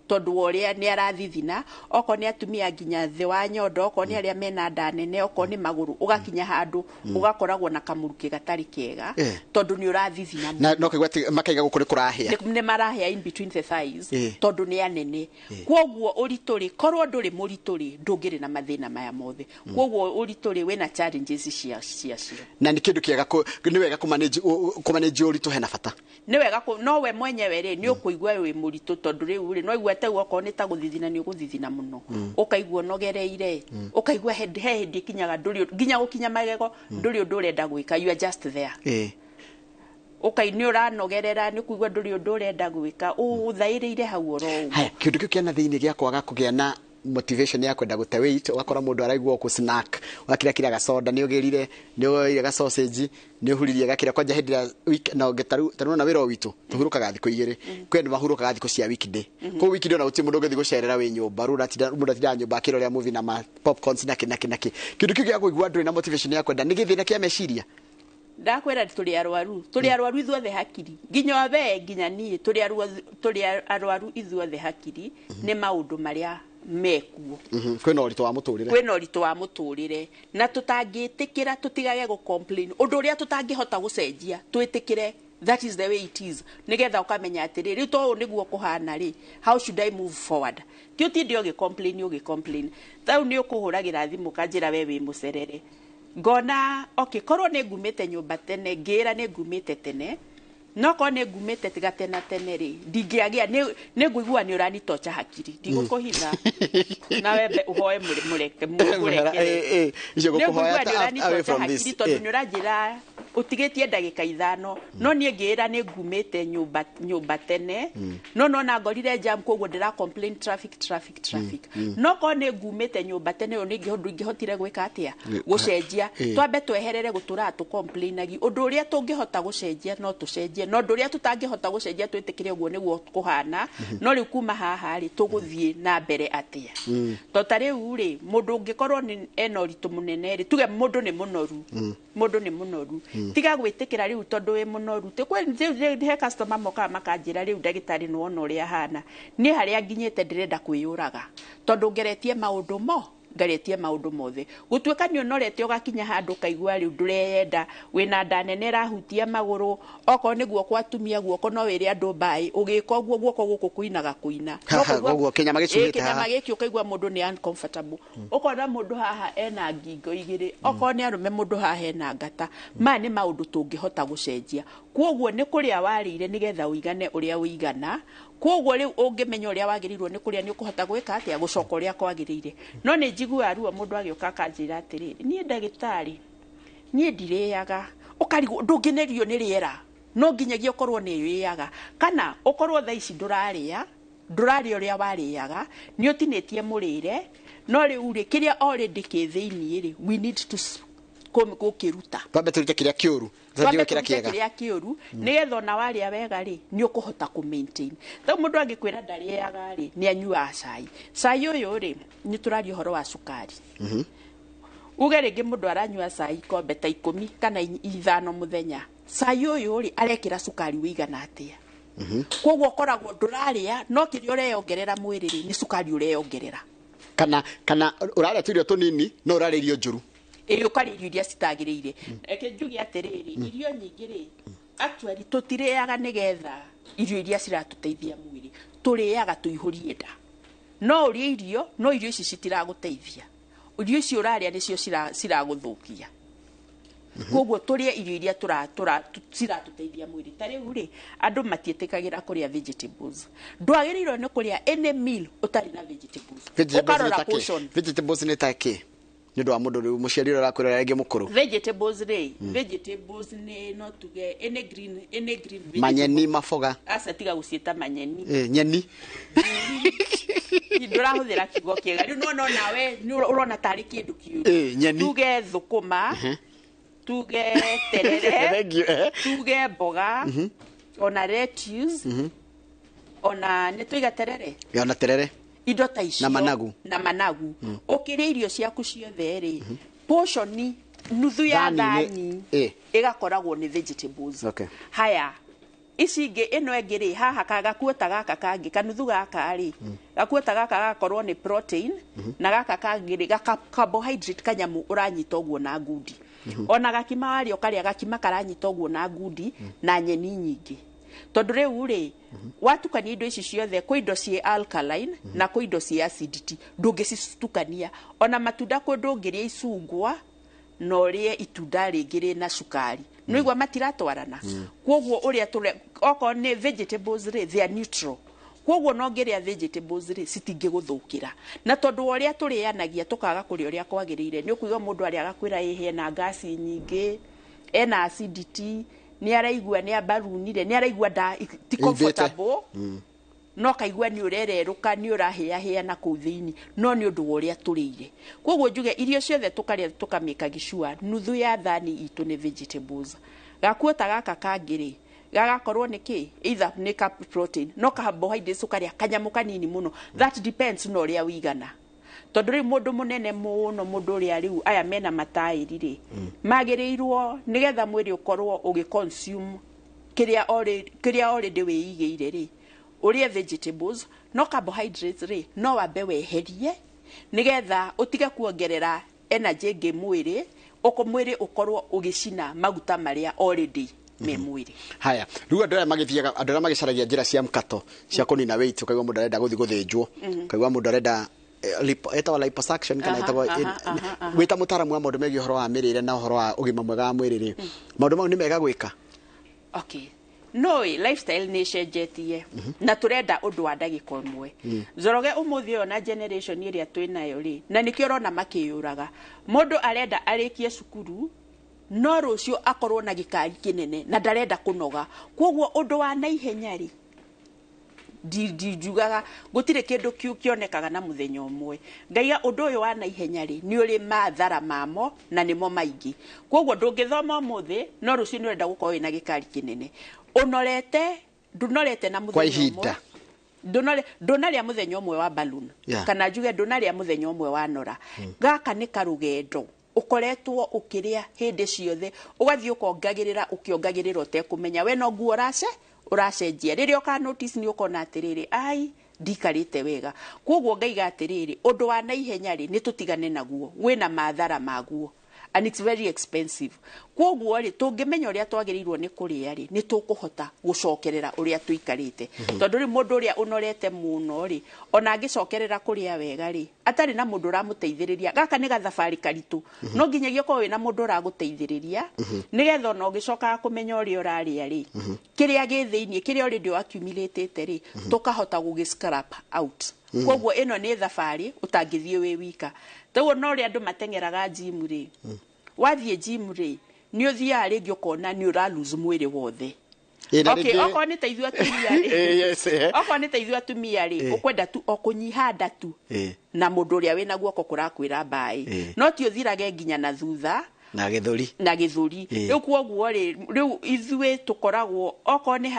tondũ wa ũrĩa nĩ arathithina. Okorwo nĩ atumia nginya thĩ wa nyondo, okorwo nĩ arĩa mena nda nene, okorwo nĩ magũrũ, ũgakinya handũ ũgakoragwo na kamũrukĩ gatarĩ kega tondũ nĩ ũrathithina mũno. Na no kaigua atĩ makaiga gũkũ nĩ kũrahĩa. Nĩ marahĩa in between the thighs tondũ nĩ anene. Kwoguo ũritũ rĩ, korwo ndũrĩ mũritũ rĩ, ndũngĩrĩ na mathĩna maya mothe. Kwoguo ũritũ rĩ, wĩna challenges ciacio. Na nĩ kĩndũ kĩega, nĩ wega kũmanage ũritũ hena bata. Nĩ wega, no we mwenyewe rĩ, nĩ ũkũigua wĩ mũritũ tondũ rĩu rĩ, no igua tau okorwo nĩ ta gũthithina nĩ ũgũthithina mũno, ũkaigua ũnogereire, ũkaigua he hĩndĩ ĩkinyaga ndũrĩ nginya gũkinya magego, ndũrĩ ũndũ ũrenda gwĩka, you are just there. Ũkai nĩ ũranogerera, nĩ ũkũigua ndũrĩ ũndũ ũrenda gwĩka, ũthaĩrĩire hau oro ũguo. Haya, kĩndũ kĩu kĩa thĩinĩ gĩa kwaga kũgĩa na motivation ya kwenda gũte weight, ũgakora mũndũ araigua ũkũ snack, ũgakira kira gasoda, nĩ ũgĩrire, nĩ ũgĩrire ga sausage, nĩ ũhuririe gakira kwanja hĩndĩ ya week, na ũngĩ tarũ na wĩra witũ tũhurũkaga thikũ igĩrĩ, kwĩ andũ mahurũkaga thikũ cia weekday. Kũu weekday ona gũtirĩ mũndũ ũngĩthiĩ gũcerera wĩ nyũmba, rĩu mũndũ atindaga nyũmba akĩrorera movie na ma popcorns na kĩ na kĩ na kĩ. Kĩndũ kĩu gĩa kũigua ndũrĩ na motivation ya kwenda nĩ gĩthĩna kĩa meciria. Ndakwĩra tũrĩ arwaru, tũrĩ arwaru ithuothe hakiri, nginya we nginya niĩ tũrĩ arwaru ithuothe hakiri, nĩ maũndũ marĩa mekuo. Kwĩna ũritũ wa mũtũrĩre, kwĩna ũritũ wa mũtũrĩre, na tũtangĩtĩkĩra tũtigage gũ complain ũndũ ũrĩa tũtangĩhota gũcenjia, twĩtĩkĩre That is the way it is. Nigetha ukamenya atĩrĩ, rĩu to ũũ nĩguo kũhana rĩ, how should I move forward? Ti ũtinde ũgĩ-complain, ũgĩ-complain. Tau nĩ ũkũhũragĩra thimũ kanjĩra we wĩ mũcerere. Ngona okay, korwo nĩ ngumĩte nyũmba tene, ngĩra nĩ ngumĩte tene, no korwo nĩ ngumĩte tiga tena tene rĩ, ndingĩagĩa nĩ ngũigua nĩ ũranitocha hakiri, ndigũkũhitha. Na wembe ũhoe mũreke mũrekere. Icio Nĩ ngũkũhoya ngũigua nĩ ta away ũranitocha from this. hakiri tondũ nĩ ũranjĩra ũtigĩtie ndagĩka 5, no niĩ ngĩĩra nĩ ngumĩte nyũmba tene, no nona ngorire jam, koguo ndĩra complain traffic, traffic, traffic. No korwo nĩ ngumĩte nyũmba tene, ũyũ nĩ ũndũ ingĩhotire gwĩka atĩa, gũcenjia. Twambe tweherere gũtũraga tũcomplainagi. Ũndũ ũrĩa tũngĩhota gũcenjia no tũcenjie, no ũndũ ũrĩa tũtangĩhota gũcenjia twĩtĩkĩre ũguo nĩguo kũhana. No rĩu kuma haha rĩ, tũgũthiĩ na mbere atĩa? To ta rĩu rĩ, mũndũ ũngĩkorwo nĩ ena ũritũ mũnene rĩ, tuge mũndũ nĩ mũnoru, mũndũ nĩ mũnoru, tiga gwĩtĩkĩra rĩu tondũ wĩ mũnoru. Ti kwĩ he customer mokaga makanjĩra, rĩu ndagĩtarĩ, nĩwona ũrĩa hana niĩ, harĩa nginyĩte ndĩrenda kwĩyũraga tondũ ngeretie maũndũ mo, ngeretie maũndũ mothe. Gũtuĩka nĩ ũnorete ũgakinya handũ ũkaigua rĩu ndũreyenda, wĩna nda nene ĩrahutia magũrũ, okorwo nĩ guoko, atumia guoko no wĩre andũ mbaĩ, ũgĩka ũguo guoko gũkũ kuinaga kuina. No Haha, kũigua- ũguo kĩnyama gĩcuhĩte Ĩĩ, kĩnyama haha. gĩkĩ ũkaigua mũndũ nĩ uncomfortable, ũkona mũndũ haha ena ngingo igĩrĩ, okorwo nĩ arũme mũndũ haha ena ngata. Maya nĩ maũndũ tũngĩhota gũcenjia. Koguo nĩ kũrĩa warĩire nĩgetha ũigane ũrĩa ũigana. Koguo rĩu ũngĩmenya ũrĩa wagĩrĩirwo nĩ kũrĩa, nĩ ũkũhota gwĩka atĩa, gũcoka ũrĩa kwagĩrĩire. No nĩ njiguaga ruo mũndũ agĩũka akanjĩra atĩrĩrĩ, niĩ ndagĩtarĩ, niĩ ndirĩaga. Ũkarigwo ndũngĩnerio nĩ rĩera, no nginyagia ũkorwo nĩ ũrĩaga, kana ũkorwo thaa ici ndũrarĩa, ndũrarĩa ũrĩa warĩaga, nĩ ũtinĩtie mũrĩre. No rĩu rĩ, kĩrĩa already kĩ thĩiniĩ rĩ, we need to gũkĩruta. Twambe tũrute kĩrĩa kĩũru, tũthiĩ Twambe gwĩkĩra tũrute kĩega. Kĩrĩa kĩũru, nĩgetha ona warĩa wega rĩ, nĩ ũkũhota kũ maintain. Rĩu mũndũ angĩkwĩra ndarĩaga rĩ, nĩ anyuaga cai. Cai ũyũ rĩ, nĩ tũraria ũhoro wa cukari. Uge rĩngĩ mũndũ aranyua cai ikombe ta 10 kana 5 mũthenya. Cai ũyũ rĩ, arekĩra cukari wĩigana atĩa? Koguo ũkoragwo ndũrarĩa, no kĩrĩa ũreyongerera mwĩrĩ rĩ, nĩ cukari ũreyongerera. Kana ũrarĩa tũirio tũnini no ũrarĩa irio njũru. Ĩĩ, ũkarĩa irio iria citagĩrĩire. Reke njuge atĩrĩrĩ, irio nyingĩ rĩ, actually tũtirĩaga nĩgetha irio iria ciratũteithia mwĩrĩ, tũrĩaga tũihũrie nda. No ũrĩe irio, no irio ici citiragũteithia, irio ici ũrarĩa nĩcio ciragũthũkia. Koguo tũrĩe irio iria ciratũteithia mwĩrĩ. Ta rĩu rĩ, andũ matiĩtĩkagĩra kũrĩa vegetables. Ndwagĩrĩirwo nĩ kũrĩa any meal ũtarĩ na vegetables. Vegetables nĩ Ũkarora ta kĩ? portion. Vegetables nĩ ta kĩ, nĩ ũndũ wa mũndũ rĩu mũciari ũrĩa ũrakwĩrora rĩngĩ mũkũrũ? Vegetables rĩ, vegetables nĩ no tuge any green vegetable. Manyeni, maboga. Aca, tiga gũciĩta manyeni. Nyeni. Ndũrahũthĩra kiugo kĩega rĩu. No nawe nĩ ũrona tarĩ kĩndũ kĩũru. Nyeni. Tuge thũkũma, tuge terere, Thank you. Tuge mboga, ona lettuce, ona nĩ tũiga terere. Ona terere. Indo ta icio. Na managu. Na managu. Ũkĩrĩa irio ciaku ciothe rĩ, portion nuthu ya Thani thani ĩgakoragwo nĩ vegetables. Haya, ici ingĩ, ĩno ĩngĩ rĩ, haha gakuota gaka kangĩ, kanuthu gaka rĩ, gakuota gaka gagakorwo nĩ protein, na gaka kangĩ rĩ, gaka carbohydrate, kanyamũ ũranyita ũguo na ngundi. Ona gakima warĩa, ũkarĩa gakima karanyita ũguo na ngundi, na nyeni nyingĩ. Tondũ rĩu rĩ, watukania indo ici ciothe, kwĩ indo ciĩ alkaline na kwĩ indo ciĩ acidity, ndũngĩcitukania. Ona matunda, kwĩ ndũngĩrĩa icungwa na ũrĩe itunda rĩngĩ rĩna cukari, nĩigua matiratwarana. Koguo ũrĩa tũre, okorwo nĩ vegetables rĩ, they are neutral. Koguo no ngĩrĩa vegetables rĩ, citingĩgũthũkĩra. Na tondũ wa ũrĩa tũrĩanagia, tũkaga kũrĩa ũrĩa kwagĩrĩire, nĩ ũkũigua mũndũ arĩa agakwĩra ĩhĩ ena ngasi nyingĩ, ena acidity, nĩ araigua nĩ ambarunire, nĩ araigua nda ti Ĩimbĩte. comfortable, no kaigua nĩ ũrererũka, nĩ ũrahĩahĩa na kũu thĩinĩ, no nĩ ũndũ wa ũrĩa tũrĩire. Koguo njuge irio ciothe tũkarĩa, tũkamĩka gĩcua nuthu ya thani itũ nĩ vegetables. Gakuota gaka kangĩ rĩ, gagakorwo nĩ kĩ, either nĩ ka protein, no carbohydrates ũkarĩa kanyamũ kanini mũno. That depends na ũrĩa wĩigana, tondũ rĩu mũndũ mũnene mũno, mũndũ ũrĩa rĩu aya mena mataĩri rĩ, magĩrĩirwo nĩgetha mwĩrĩ ũkorwo ũgĩ consume kĩrĩa already wĩigĩire rĩ, ũrĩe vegetables, no carbohydrates rĩ, no wambe weherie nĩgetha ũtige kuongerera energy ĩngĩ mwĩrĩ, ũko mwĩrĩ ũkorwo ũgĩcina maguta marĩa already Me mwĩrĩ. Haya, rĩu andũ arĩa magĩthiaga, andũ arĩa magĩcaragia njĩra cia mkato cia kũnina weight, ũkaigua mũndũ arenda gũthiĩ gũthĩnjwo, ũkaigua mũndũ arenda ĩtagwo liposuction kana ĩtagwo aha, aha. Wĩ ta mũtaaramu wa maũndũ megiĩ ũhoro wa mĩrĩre na ũhoro wa ũgima mwega wa mwĩrĩ rĩ, maũndũ mau nĩ mega gwĩka? Okay, no lifestyle nĩ ĩcenjetie na tũrenda ũndũ wa ndagĩka ĩmwe. Njoroge, ũmũthĩ ũyũ na generation ĩrĩa twĩ nayo rĩ, na nĩkĩo ũrona makĩyũraga, mũndũ arenda arĩkie cukuru no rũciũ akorwo na gĩkari kĩnene na ndarenda kũnoga. Koguo ũndũ wa naihenya rĩ, njugaga gũtirĩ kĩndũ kĩonekaga na mũthenya ũmwe. Ngaiga ũndũ ũyũ wa naihenya rĩ, nĩ ũrĩ mathara mamo na nĩmo maingĩ. Koguo ndũngĩthoma ũmũthĩ no rũciũ nĩ ũrenda gũkorwo wĩna gĩkari kĩnene. Ũnorete ndũnorete na Kwa mũthenya ũmwe. ihinda. Ndũnarĩa mũthenya ũmwe wa balloon kana njuge ndũnarĩa mũthenya ũmwe wa nora. Gaka nĩ karũgendo ũkoretwo ũkĩrĩa hĩndĩ ciothe, ũgathiĩ ũkongagĩrĩra, ũkĩongagĩrĩra ũtekũmenya. We no nguo ũracenjia, rĩrĩa ũka notice nĩ ũkona atĩrĩrĩ, ai, ndikarĩte wega. Koguo ngaiga atĩrĩrĩ, ũndũ wa naihenya rĩ, nĩ tũtigane naguo, wĩna mathara maguo and it's very expensive. Koguo rĩ, tũngĩmenya ũrĩa twagĩrĩirwo nĩ kũrĩa rĩ, nĩ tũkũhota gũcokerera ũrĩa tũikarĩte. Tondũ rĩu mũndũ ũrĩa ũnorete mũno rĩ, ona angĩcokerera kũrĩa wega rĩ, atarĩ na mũndũ ũramũteithĩrĩria, gaka nĩ gathabarĩ karitũ. No nginyagia ũkorwo wĩna mũndũ ũragũteithĩrĩria, nĩgetha ona ũgĩcokaga kũmenya ũrĩa ũrarĩa rĩ, kĩrĩa gĩ thĩiniĩ, kĩrĩa already accumulated rĩ, tũkahota gũgĩ scrap out. Koguo ĩno nĩ thabarĩ ũtangĩthiĩ wĩ wika. Toguo no ũrĩa andũ mateng'eraga gym rĩ, wathiĩ gym rĩ, nĩ ũthiaga rĩngĩ ũkona nĩ ũra lose mwĩrĩ wothe. Ĩ, na Okay, okorwo nĩ ta ithuĩ atumia rĩ, Yes, eh. okorwo nĩ ta ithuĩ atumia rĩ, ũkwenda tu o kũnyiha nda tu na mũndũ ũrĩa wĩna guoko kũrakwĩra mbaĩ. No ti ũthirage nginya na thutha na gĩthũri. Na gĩthũri. Rĩu kuoguo rĩ, rĩu ithuĩ tũkoragwo okorwo nĩ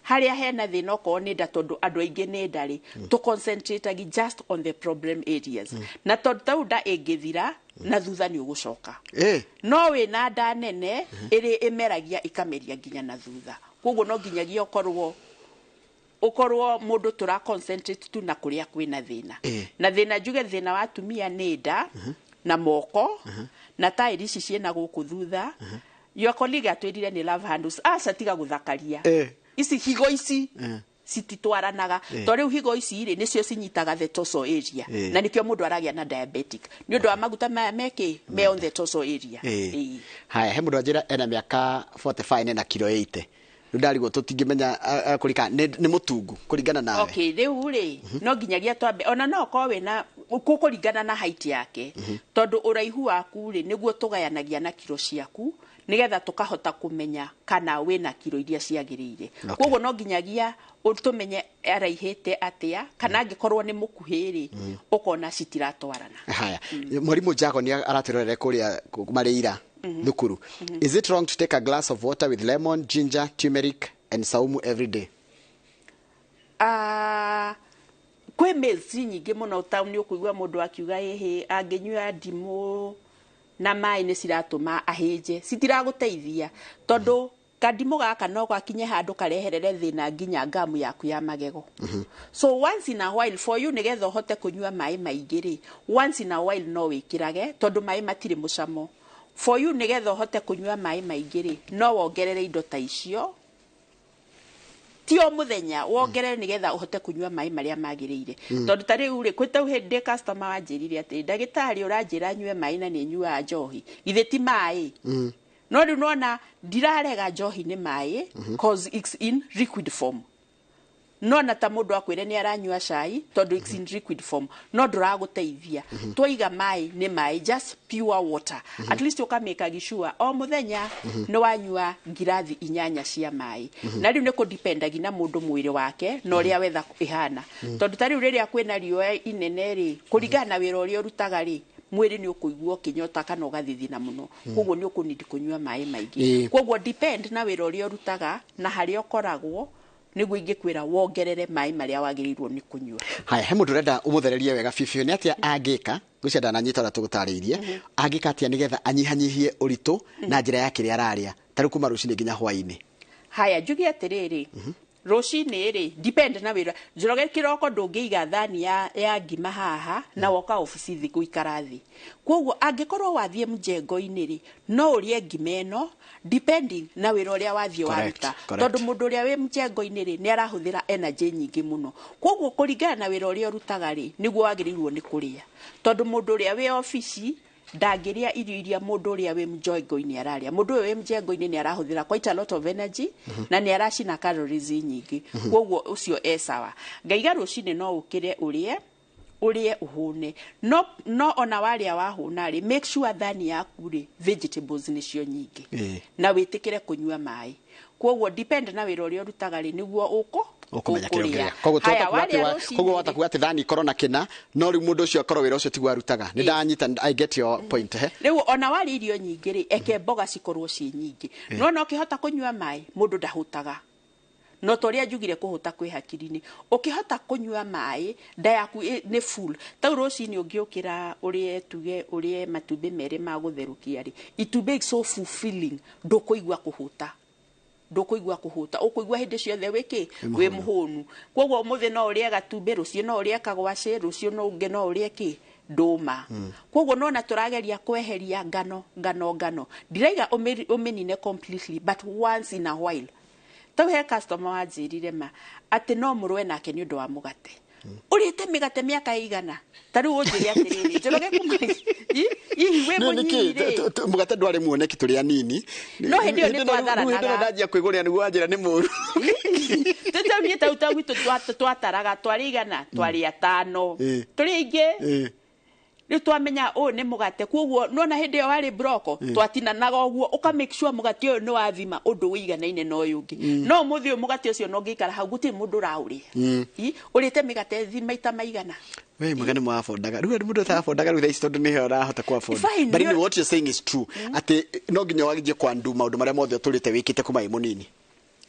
harĩa hena thĩna, okorwo nĩ nda, tondũ andũ aingĩ nĩ nda rĩ, tũ concentrate just on the problem areas. Na tondũ tau nda ĩngĩthira na thutha nĩ ũgũcoka, no wĩna nda nene ĩrĩ ĩmeragia ĩkameria nginya na thutha. Koguo no nginyagia ũkorwo mũndũ tũra concentrate tu na kũrĩa kwĩna thĩna. Na thĩna, njuge thĩna wa atumia nĩ nda na moko na taĩri ici ciĩna gũkũ thutha. Your colleague atwĩrire nĩ love handles. Aca, tiga gũthakaria. Ici higo ici cititwaranaga. To rĩu higo ici rĩ, nĩcio cinyitaga the torso area. Na nĩkĩo mũndũ aragĩa na diabetic, nĩ ũndũ wa maguta maya mekĩ me on the torso area. Haya, he mũndũ anjĩra ena mĩaka 45 na kiro 80. Rĩu ndarigwo tũtingĩmenya kũringana nĩ mũtungu kũringana nawe. Okay, rĩu rĩ, no nginyagia twambe ona no ũkorwo wĩna kũkũringana na height yake, tondũ ũraihu waku rĩ, nĩguo tũgayanagia na kiro ciaku, nĩgetha tũkahota kũmenya kana wĩna kiro iria ciagĩrĩire. Koguo no nginyagia tũmenye araihĩte atĩa, kana angĩkorwo nĩ mũkuhĩ rĩ, ũkona citiratwarana. Haya, mwarimũ Jago nĩ aratwĩrorere kũrĩa Marĩira thukuru. Is it wrong to take a glass of water with lemon, ginger, turmeric and saumu every day? Ah, kwĩ myths nyingĩ mũno taũni. Ũkũigua mũndũ akiuga ĩhĩ, angĩnyua ndimũ na maĩ nĩ ciratũma ahĩnje. Citiragũteithia, tondũ kandimũ gaka no gakinye handũ kareherere thĩna nginya ngamu yaku ya magego. So once in a while for you, nĩgetha ũhote kũnyua maĩ maingĩ rĩ, once in a while no wĩkĩrage, tondũ maĩ matirĩ mũcamo. For you, nĩgetha ũhote kũnyua maĩ maingĩ rĩ, no wongerere indo ta icio, ti o mũthenya, wongerere nĩgetha ũhote kũnyua maĩ marĩa magĩrĩire. Tondũ ta rĩu rĩ, kwĩ tau hĩndĩ customer wanjĩrire atĩ, "Ndagĩtarĩ, ũranjĩra nyue maĩ na nĩ nyuaga njohi, githĩ ti maĩ?" No rĩu nona ndirarega njohi nĩ maĩ, cause it's in liquid form. No na ta mũndũ akwĩre nĩ aranyua cai, tondũ it's in liquid form, no ndũragũteithia. Twaiga maĩ nĩ maĩ, just pure water. At least ũkamĩka sure o mũthenya nĩ wanyua ngirathi 8 cia maĩ. Na rĩu nĩ kũdependagi na mũndũ, mwĩrĩ wake na ũrĩa wetha ĩhana. Tondũ ta rĩu rĩrĩa kwĩna riũa inene rĩ, kũringana na wĩra ũrĩa ũrutaga rĩ, mwĩrĩ nĩ ũkũigua ũkĩnyota kana ũgathithina mũno, koguo nĩ ũkũnidi kũnyua maĩ maingĩ. Koguo depend na wĩra ũrĩa ũrutaga na harĩa ũkoragwo, nĩguo ingĩkwĩra wongerere maĩ marĩa wagĩrĩirwo nĩ kũnyua. Haya, he mũndũ ũrenda ũmũthererie wega biũ nĩ atĩa angĩka. Ngwĩciria ndananyita ũrĩa tũgũtarĩirie. Angĩka atĩa nĩgetha anyihanyihie ũritũ na njĩra ya kĩrĩa ararĩa, ta rĩu kuma rũcinĩ nginya hwaĩ-inĩ? Haya, njuge atĩrĩrĩ, Rũcinĩ rĩ, depend na wĩra. Njoroge, kĩroko ndũngĩiga thani ya ngima haha na woka obici thĩ gũikara thĩ. Koguo angĩkorwo wathiĩ mjengo-inĩ rĩ, no ũrĩe ngima ĩno depending na wĩra ũrĩa wathiĩ waruta, tondũ mũndũ ũrĩa wĩ mjengo-inĩ rĩ, nĩ arahũthĩra energy nyingĩ mũno. Koguo kũringana na wĩra ũrĩa ũrutaga rĩ, nĩguo wagĩrĩirwo nĩ kũrĩa, tondũ mũndũ ũrĩa wĩ obici ndangĩrĩa irio iria mũndũ ũrĩa wĩ mjengo-inĩ ararĩa. Mũndũ ũyũ wĩ mjengo-inĩ nĩ arahũthĩra quite a lot of energy na nĩ aracina calories nyingĩ, koguo ũcio e sawa. Ngaiga rũcinĩ no ũkĩre ũrĩe, ũrĩe ũhũne, no ona warĩa wahũna rĩ, make sure thani yaku rĩ, vegetables nĩcio nyingĩ na wĩtĩkĩre kũnyua maĩ. Koguo depend na wĩra ũrĩa ũrutaga rĩ, nĩguo ũkũ ũkũmenya kĩrĩa ũkũrĩa. ũngĩrĩa. Koguo Haya, twahota kuga atĩ warĩa rũcinĩ koguo rĩ, wahota kuga atĩ thani ikorwo na kĩna, no rĩu mũndũ ũcio akorwo wĩra ũcio tiguo arutaga. Nĩ ndanyita, I get your point, he. Rĩu ona warĩa irio nyingĩ rĩ, eke mboga cikorwo ciĩ nyingĩ. No na ũkĩhota kũnyua maĩ, mũndũ ndahũtaga. No ta ũrĩa njugire, kũhũta kwĩ hakiri-inĩ. Ũkĩhota kũnyua maĩ, nda yaku nĩ full. Tau rũcinĩ ũngĩũkĩra ũrĩe, tuge ũrĩe matumbĩ 2 ma gũtherũkia rĩ, itumbĩ is so fulfilling, ndũkũigua kũhũta, ndũkũigua kũhũta, ũkũigua hĩndĩ ciothe wĩkĩ wĩ mũhũnu. Koguo ũmũthĩ no ũrĩe gatumbĩ, rũciũ no ũrĩe kagwacĩ, rũciũ no ũngĩ no ũrĩe kĩ ndũma. Koguo nona tũrageria kweheria ngano, ngano, ngano. Ndiraiga ũmĩnine completely, but once in a while. Tau he customer wanjĩrire ma atĩ no mũrũe nake nĩ ũndũ wa mũgate. Ũrĩte mĩgate mĩaka ĩigana? Ta rĩu ũnjĩre atĩrĩrĩ, Njoroge, kuma hihi wĩ Nĩ nĩkĩ mũnyinyi rĩ, mũgate ndwarĩ muoneki tũrĩ anini. No hĩndĩ ĩyo nĩ Hĩndĩ ĩyo twatharanaga. Ndanjia kwĩgũrĩra nĩguo wanjĩra nĩ mũru. Tũtau niĩ tau gwitũ twataraga twarĩ 100, twarĩ 5, tũrĩ aingĩ. Rĩu twamenya ũyũ nĩ mũgate, koguo nona hĩndĩ ĩyo warĩ broko, twatinanaga ũguo, ũka make sure mũgate ũyũ nĩ wathima ũndũ ũiganaine na ũyũ ũngĩ. No ũmũthĩ ũyũ mũgate ũcio no ũngĩikara hau, gũtirĩ mũndũ ũraũrĩa. Ũrĩte mĩgate maita maigana? We mwega nĩ mwabondaga rĩu, mũndũ ũtarabondaga rĩu thaa ici tondũ nĩho arahota ku afford. Fine, But anyway, what you're saying is true, atĩ no nginya wanjie kwandu maũndũ marĩa mothe ũtũrĩte wĩkĩte kuma wĩ mũnini.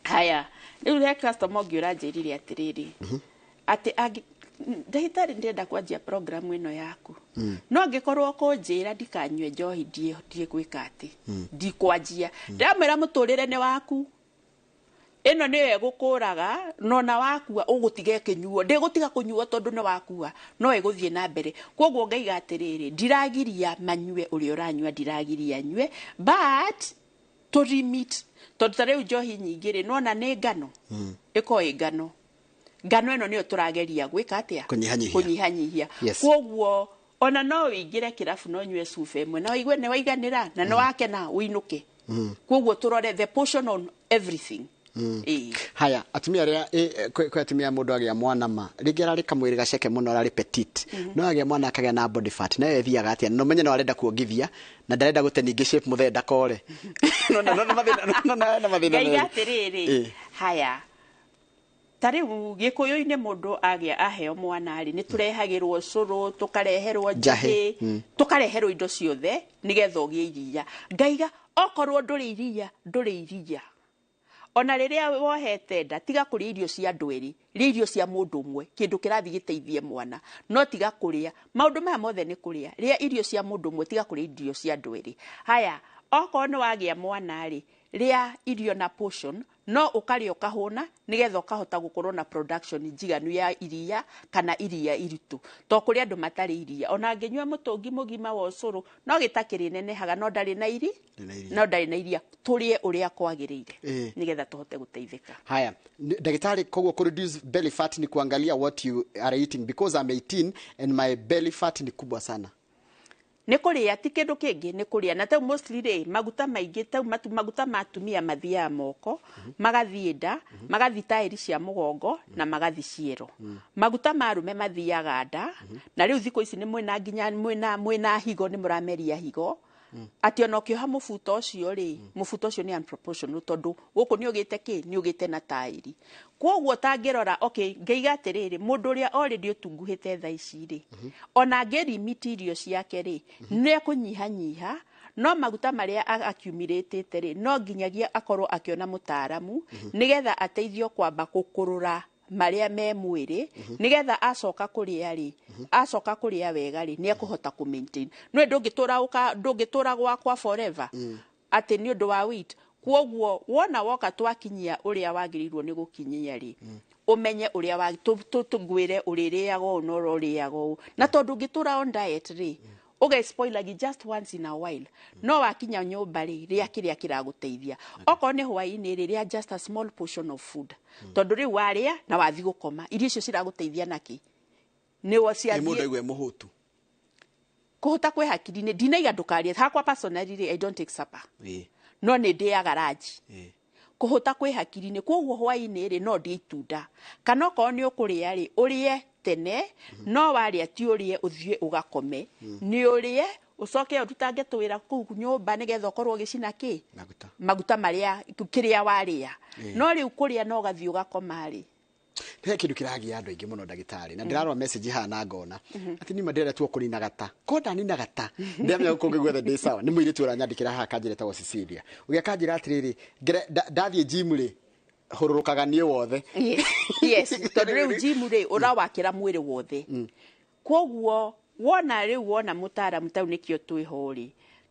Haya, rĩu he customer ũngĩ ũranjĩrire atĩrĩrĩ, atĩ angĩ ndagĩtarĩ, ndĩrenda kwanjia program ĩno yaku, no angĩkorwo kũnjĩra ndikanyue njohi, ndiĩ gwĩka atĩ ndikwanjia. Ndĩramwĩra mũtũrĩre nĩ waku, ĩno nĩyo ĩgũkũraga, no na wakua ũgũtiga ĩkĩnyuo. Ndĩgũtiga kũnyuo tondũ nĩ wakua, no ĩgũthiĩ na mbere. Koguo ngaiga atĩrĩrĩ, ndiragiria manyue, ũrĩa ũranyua ndiragiria anyue, but to limit, tondũ ta rĩu njohi nyingĩ rĩ, nona nĩ ngano, ĩkorwo ĩ ngano. Ngano ĩno nĩyo tũrageria gwĩka atĩa? Kũnyihanyihia. Kũnyihanyihia. Koguo ona no ũingĩre kĩrabu no ũnyue cuba ĩmwe na ũigue nĩ waiganĩra na nĩ wakena ũinũke. Koguo tũrore the portion on everything. Ĩĩ. Haya, atumia arĩa kwĩ atumia mũndũ agĩa mwana ma rĩngĩ ararĩ kamwĩrĩ gaceke mũno, ararĩ petit, no agĩa mwana akagĩa na body fat, nayo ĩthiaga atĩa? No menye no arenda kuongithia na ndarenda gũte ningĩ shape mũthee ndakore. No mathĩna, no na mathĩna Ngaiga merĩ. atĩrĩrĩ, haya, ta rĩu gĩkũyũ-inĩ mũndũ agĩa aheo mwana rĩ, nĩ tũrehagĩrwo cũrũ, tũkareherwo Njahĩ. njahĩ, tũkareherwo indo ciothe nĩgetha ũgĩe iria. Ngaiga okorwo ndũrĩ iria, ndũrĩ iria, ona rĩrĩa wohete nda, tiga kũrĩa irio cia andũ erĩ, rĩa irio cia mũndũ ũmwe, kĩndũ kĩrathiĩ gĩteithie mwana. No tiga kũrĩa maũndũ maya mothe nĩ kũrĩa, rĩa irio cia mũndũ ũmwe, tiga kũrĩa irio cia andũ erĩ. Haya, okorwo nĩ wagĩa mwana rĩ, rĩa irio na portion, no ũkarĩa ũkahũna nĩgetha ũkahota gũkorwo na production njiganu ya iria kana iria iritũ, to kũrĩ andũ matarĩ iria. Ona angĩnyua mũtũngi mũgima wa ũcũrũ, no gĩtakĩrĩ nenehaga, no ndarĩ na iri Ndarĩ na iria. No ndarĩ na iria. Tũrĩe ũrĩa kwagĩrĩire nĩgetha tũhote gũteithĩka. Haya, ndagĩtarĩ, koguo ku reduce belly fat ni kuangalia what you are eating? Because I'm 18 and my belly fat ni kubwa sana. Nĩ kũrĩa, ti kĩndũ kĩngĩ, nĩ kũrĩa. Na tau mostly rĩ, maguta maingĩ tau maguta ma atumia mathiaga moko, magathiĩ nda, magathiĩ taĩri cia mũgongo na magathiĩ ciero. Maguta ma arũme mathiaga nda. Na rĩu thikũ ici nĩ mwĩna nginya mwĩna higo, nĩ mũrameria higo, atĩ ona ũkĩoha mũbuto ũcio rĩ, mũbuto ũcio nĩ unproportional, tondũ gũkũ nĩ ũgĩte kĩ, nĩ ũgĩte na taĩri. Koguo tangĩrora, okay, ngaiga atĩrĩrĩ, mũndũ ũrĩa already ũtunguhĩte thaa ici rĩ, ona angĩrimiti irio ciake rĩ, nĩ ekũnyihanyiha, no maguta marĩa accumulated rĩ, no nginyagia akorwo akĩona mũtaaramu nĩgetha ateithio kwamba gũkũrũra marĩa me mwĩrĩ, nĩgetha acoka kũrĩa rĩ, acoka kũrĩa wega rĩ, nĩ ekũhota kũ maintain. No ndũngĩtũra gwakwa forever atĩ nĩ ũndũ wa weight. Kwoguo wona woka twakinyia ũrĩa wagĩrĩirwo nĩ gũkinyia rĩ, ũmenye ũrĩa wa tũngwĩre ũrĩrĩaga ũũ na ũrĩaga ũũ, na tondũ ũngĩtũra on diet rĩ, ũge spoilagi just once in a while. No wakinya nyũmba rĩ, rĩa kĩrĩa kĩragũteithia. Okorwo nĩ hwaĩ-inĩ rĩ, rĩa just a small portion of food, tondũ rĩu warĩa na wathiĩ gũkoma, irio icio ciragũteithia nakĩ? Nĩ wo Ĩ mũndũ ciathiĩ aigue mũhũtu. Kũhũta kwĩ hakiri-inĩ. Ndinaiga ndũkarĩe. Hakwa personally rĩ, I don't take supper, no nĩ ndĩaga ranji. Kũhũta kwĩ hakiri-inĩ. Koguo hwaĩ-inĩ rĩ, no ndĩe itunda, kana okorwo nĩ ũkũrĩa rĩ, ũrĩe tene. No warĩa, ti ũrĩe ũthiĩ ũgakome, nĩ ũrĩe ũcoke ũrutange tũwĩra kũu nyũmba, nĩgetha ũkorwo ũgĩcina kĩ? Maguta. Maguta marĩa kĩrĩa warĩa. No rĩu kũrĩa no ũgathiĩ ũgakoma rĩ, He kĩndũ kĩragia andũ aingĩ mũno, ndagĩtarĩ, na ndĩrarora message haha na ngona atĩ nima ndĩrenda tu kũnina gata ko ndanina gata ndĩramenya gũkũ guothe ndĩ sawa. Nĩ mũirĩtu ũranyandĩkĩra haha kanjĩra etagwo Cecilia, ũgĩa kanjĩra atĩrĩrĩ, ndathiĩ gym rĩ, hũrũrũkaga niĩ wothe. Yes, tondũ rĩu gym rĩ, ũrawakĩra mwĩrĩ wothe. Koguo wona rĩu wona mũtaaramu tau, nĩkĩo twĩho rĩ,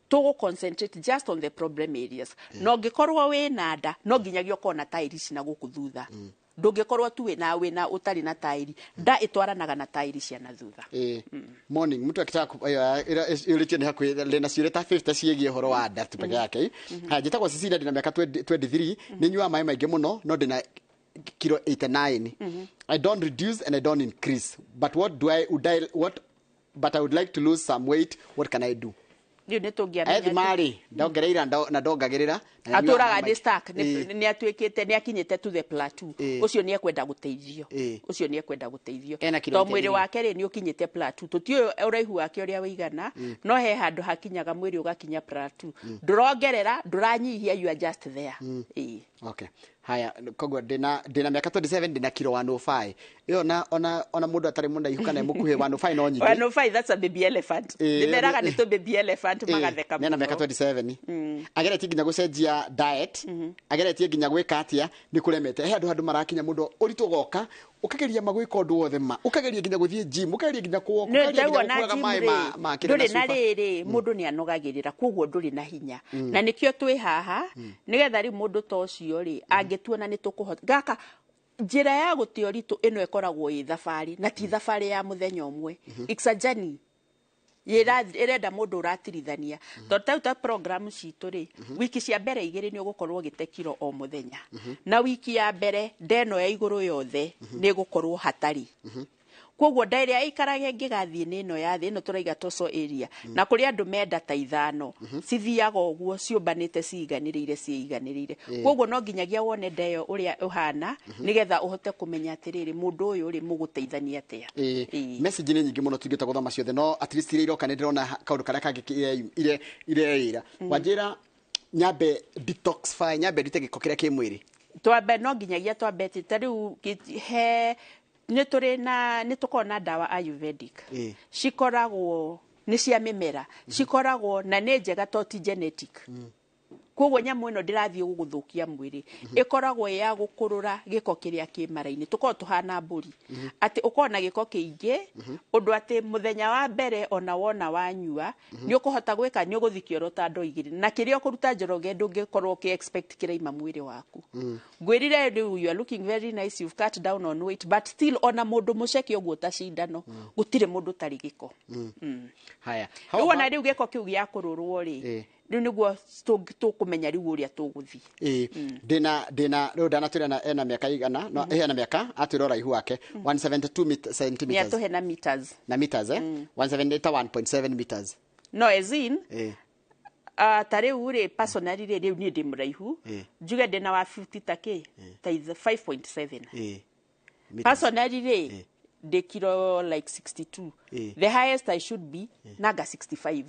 tũgũ concentrate just on the problem areas. Na ũngĩkorwo wĩna nda, no nginyagia ũkorwo na tairi ici na gũkũ thutha. Ndũngĩkorwo tu wĩna ũtarĩ na tairi. Nda ĩtwaranaga na tairi cia na thutha. Morning, mtu akitaka yũrĩtio nĩ hakuhĩ rĩna ciũria ta 50 ciĩgiĩ ũhoro wa nda tu peke yake. Haya, njĩtagwo Cecilia, ndĩna mĩaka 20 23, nĩ nyuaga maĩ maingĩ mũno, no ndĩna kilo 89. I don't reduce and I don't increase, but what do I, would I what but I would like to lose some weight. What can I do? Rĩu nĩ tũngĩamenya Ethima rĩ, ndongereira na ndongagĩrĩra na nyuaga atũraga maĩ nĩ stuck, nĩ atuĩkĩte nĩ akinyĩte to the plateau. Ũcio nĩ ekwenda gũteithio. Ũcio nĩ ekwenda gũteithio Ena kilo to mwĩrĩ 89. wake rĩ, nĩ ũkinyĩte plateau. Tũtiũĩ ũraihu wake ũrĩa wĩigana, no he handũ hakinyaga mwĩrĩ ũgakinya plateau, ndũrongerera, ndũranyihia, you are just there. Okay. Haya, koguo ndĩna mĩaka 27, ndĩna kilo 105. Ĩyo na ona mũndũ atarĩ mũraihu kana e mũkuhĩ, 105 no nyingĩ. 105, that's a baby elephant. Nĩmeraga nĩ tũ baby elephant, magatheka Nena mĩaka mũno. 27, ageretie nginya gũcenjia diet, ageretie nginya gwĩka atĩa, nĩ kũremete. He handũ marakinya mũndũ ũritũ ũgoka, ũkageria ma gwĩka ũndũ wothe, ma ũkageria nginya gũthiĩ gym, ũkageria nginya kũwalk, Nĩ ũkageria nginya ndauona gũkuaga gym maĩ rĩ, ma kĩrĩa na ndũrĩ na cuba. rĩrĩ, mũndũ nĩ anogagĩrĩra, koguo ndũrĩ na hinya. Na nĩkĩo twĩ haha, nĩgetha rĩu mũndũ ta ũcio rĩ, angĩtuona nĩ tũkũhota gaka njĩra ya gũte ũritũ. Ĩno ĩkoragwo ĩ thabarĩ, na ti thabarĩ ya mũthenya ũmwe. It's a journey. Ĩrenda mũndũ ũratirithania, tondũ tau ta program citũ rĩ, wiki cia mbere 2 nĩ ũgũkorwo ũgĩte kiro o mũthenya, na wiki ya mbere ndeno ya igũrũ yothe nĩ ĩgũkorwo hatarĩ. Koguo nda ĩrĩa ĩikaraga ĩngĩgathiĩ nĩ ĩno ya thĩ, ĩno tũraiga torso area. Na kũrĩ andũ menda ta 5 cithiaga ũguo ciũmbanĩte, ciiganĩrĩire, ciiganĩrĩire. Koguo no nginyagia wone nda ĩyo ũrĩa ũhana, nĩgetha ũhote kũmenya atĩrĩrĩ, mũndũ ũyũ rĩ, mũgũteithania atĩa. Message nĩ nyingĩ mũno, tũingĩhota gũthoma ciothe, no at least iria iroka nĩ ndĩrona kaũndũ karĩa kangĩ ireĩra wanjĩra nyambe detoxify, nyambe ndute gĩko kĩrĩa kĩ mwĩrĩ. Twambe, no nginyagia twambe ta rĩu he nĩ tũrĩ na nĩ tũkoragwo na ndawa ayurvedic. Cikoragwo nĩ cia mĩmera, cikoragwo na nĩ njega to ti genetic. Koguo nyamũ ĩno ndĩrathiĩ gũgũthũkia mwĩrĩ, ĩkoragwo ĩ ya gũkũrũra gĩko kĩrĩa kĩ mara-inĩ. Tũkoragwo tũhana mbũri, atĩ ũkorwo na gĩko kĩingĩ ũndũ atĩ mũthenya wa mbere ona wona wanyua nĩ ũkũhota gwĩka, nĩ ũgũthiĩ kĩoro ta ndoo 2, na kĩrĩa ũkũruta Njoroge ndũngĩkorwo ũkĩ expect kĩraima mwĩrĩ waku. Ngwĩrire rĩu you are looking very nice, you've cut down on weight, but still ona mũndũ mũceke ũguo ta cindano, gũtirĩ mũndũ ũtarĩ gĩko. Haya. Rĩu ona rĩu gĩko kĩu gĩa kũrũrwo rĩ, rĩu nĩguo tũkũmenya rĩu ũrĩa tũgũthiĩ. Ĩĩ, ndĩna rĩu ndanatwĩra na ena mĩaka igana, no ena mĩaka, atwĩra ũraihu wake 172 nĩ centimeters. Atũhe na meters. Na meters, 170 ta 1.7 meters. No as in ta rĩu rĩ, personally rĩ, rĩu niĩ ndĩ mũraihu. Njuge ndĩna wa 50 ta kĩ ta 5.7. Meters. Personally rĩ, ndĩ kilo like 62. The highest I should be nanga 65.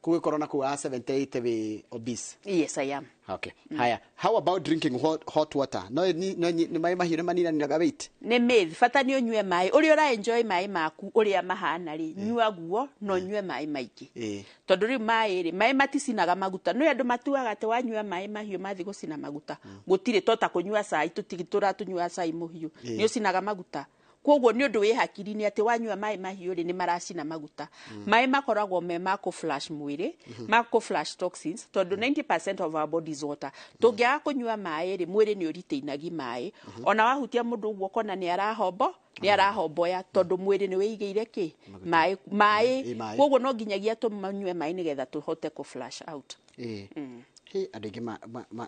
Kũgĩkorwo na kũu wa 78 wĩ obese? Yes, I am. Okay. Haya, how about drinking hot water? No no nĩ maĩ mahiũ nĩ maninaninaga weight? Nĩ myth. Bata nĩ ũnyue maĩ ũrĩa ũra enjoy maĩ maku ũrĩa mahana rĩ, nyua guo, no nyue maĩ maingĩ. Tondũ rĩu maĩ rĩ, maĩ maticinaga maguta. Nĩ andũ matuaga atĩ wanyua maĩ mahiũ mathiĩ gũcina maguta. Gũtirĩ, to ta kũnyua cai, tũtigitũra tũnyua cai mũhiũ, nĩ ũcinaga maguta. Koguo nĩ ũndũ wĩ hakiri-inĩ atĩ wanyua maĩ mahiũ rĩ, nĩ maracina maguta. Maĩ makoragwo me ma kũ flush mwĩrĩ, ma kũ flush toxins, tondũ 90% of our body is water. Tũngĩaga kũnyua maĩ rĩ, mwĩrĩ nĩ ũritainagi maĩ. Ona wahutia mũndũ ũguo ũkona nĩ arahombo, nĩ arahomboya, tondũ mwĩrĩ nĩ wĩigĩire kĩ maĩ maĩ. Ĩ, maĩ. Koguo no nginyagia tũmanyue maĩ nĩgetha tũhote kũ flush out. Hĩ, andũ aingĩ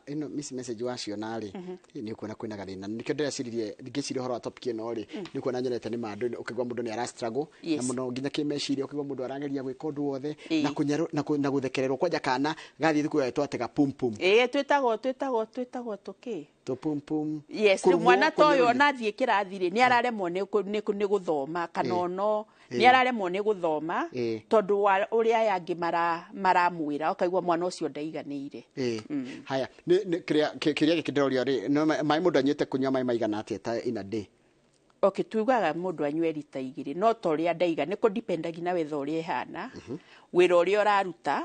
ĩno miss message waciona rĩ, nĩ ũkuona kwĩna gathĩna. Nĩkĩo ndĩreciririe ngĩciria ũhoro wa topic ĩno rĩ, nĩ ũkuona nyonete nĩ ma andũ ũkĩigua mũndũ nĩ ara struggle na mũno nginya kĩmeciria, ũkĩigua mũndũ arageria gwĩka ũndũ wothe na kũnyarũ na na gũthekererwo kwanja kana gathiĩ thukuru getwo atĩ ga pum pum. Ĩ, twĩtagwo tũkĩ tũ pum pum. Yes, rĩu Kũrumwo, mwana ta ũyũ kũnyũrũrio. ona athiĩ kĩrathi rĩ, nĩ araremwo nĩ gũthoma kana ono nĩ araremwo nĩ gũthoma tondũ wa ũrĩa aya angĩ maramwĩra, ũkaigua mwana ũcio ndaiganĩire. Haya, nĩ kĩrĩa gĩkĩ ndĩroria rĩ, no maĩ mũndũ anyuĩte, kũnyua maĩ maigana atĩa ta in a day? Okay, tugaga mũndũ anyue rita 2, no ta ũrĩa ndaiga nĩ kũdependagi na wetha ũrĩa ĩhana, wĩra ũrĩa ũraruta,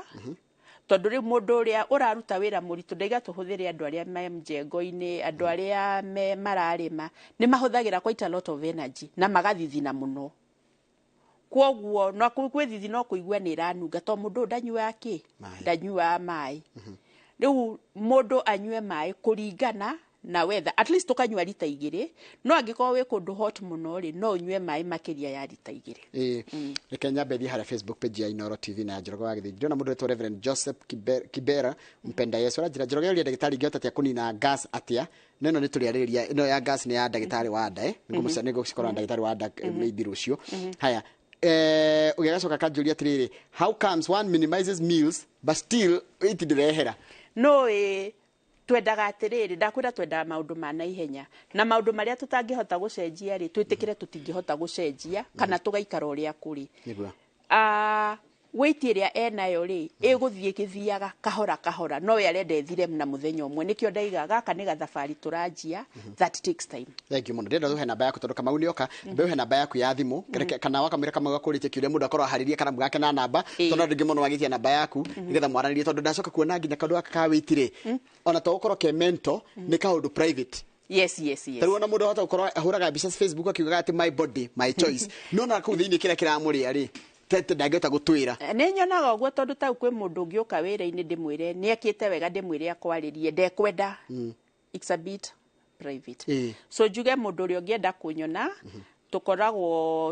tondũ rĩu mũndũ ũrĩa ũraruta wĩra mũritũ, ndaiga tũhũthĩre andũ arĩa me mjengo-inĩ, andũ arĩa me mararĩma, nĩ mahũthagĩra quite a lot of energy na magathithina mũno. Kwoguo no kwĩthithi no kũigua nĩ ĩranunga to mũndũ ũyũ ndanyuaga kĩ, ndanyuaga maĩ. Rĩu mũndũ anyue maĩ kũringana na weather, at least ũkanyua rita 2, no angĩkorwo wĩ kũndũ hot mũno rĩ, no ũnyue maĩ makĩria ya rita 2. Reke nyambe thiĩ harĩa Facebook page ya Inooro TV na ya Njoroge wa Gĩthĩnji. Ndĩrona mũndũ wetwo Reverend Joseph Kibera Mpenda Yesu aranjĩra, Njoroge, ũria ndagĩtarĩ ingĩhota atĩa kũnina gas atĩa. No ĩno nĩ tũrĩarĩrĩria, ĩno ya gas nĩ ya ndagĩtarĩ wa nda, nĩngũcikorwo na ndagĩtarĩ wa nda maybe rũciũ. Haya, ũgĩgacoka kanjũria atĩrĩrĩ, how comes one minimizes meals but still weight ndĩrehera? No ĩ twendaga atĩrĩrĩ, ndakwĩra twendaga maũndũ ma naihenya, na maũndũ marĩa tũtangĩhota gũcenjia rĩ, twĩtĩkĩre tũtingĩhota gũcenjia kana tũgaikara ũrĩa kũrĩ. Weight ĩrĩa enayo rĩ, ĩgũthiĩ ĩgĩthiaga kahora kahora, no we arenda ĩthire na mũthenya ũmwe. Nĩkĩo ndaiga gaka nĩ gathabarĩ tũranjia that takes time. Thank you mũno. Ndĩrenda ũhe namba yaku tondũ Kamau nĩoka, mbe ũhe namba yaku ya thimũ. Kana wakamwĩra Kamau akũrĩtie kĩũria, mũndũ akorwo aharĩrie karamu gake na namba, tondũ andũ aingĩ mũno magĩtia namba yaku nĩgetha mwaranĩrie, tondũ ndacoka kuona nginya kaũndũ gaka ka weight rĩ, ona to gũkorwo ke mental, nĩ kaũndũ private. Yes. Tarĩu ona mũndũ ahota gũkorwo ahũraga mbica Facebook akiugaga atĩ my body my choice, no na kũu thĩinĩ kĩrĩa kĩramũrĩa rĩ, tete ndangĩhota gũtwĩra. Nĩ nyonaga ũguo, tondũ tau kwĩ mũndũ ũngĩũka wĩra-inĩ, ndĩmwĩre nĩ ekĩte wega, ndĩmwĩre akwarĩrie, ndekwenda. It's a bit private. So njuge mũndũ ũrĩa ũngĩenda kũnyona,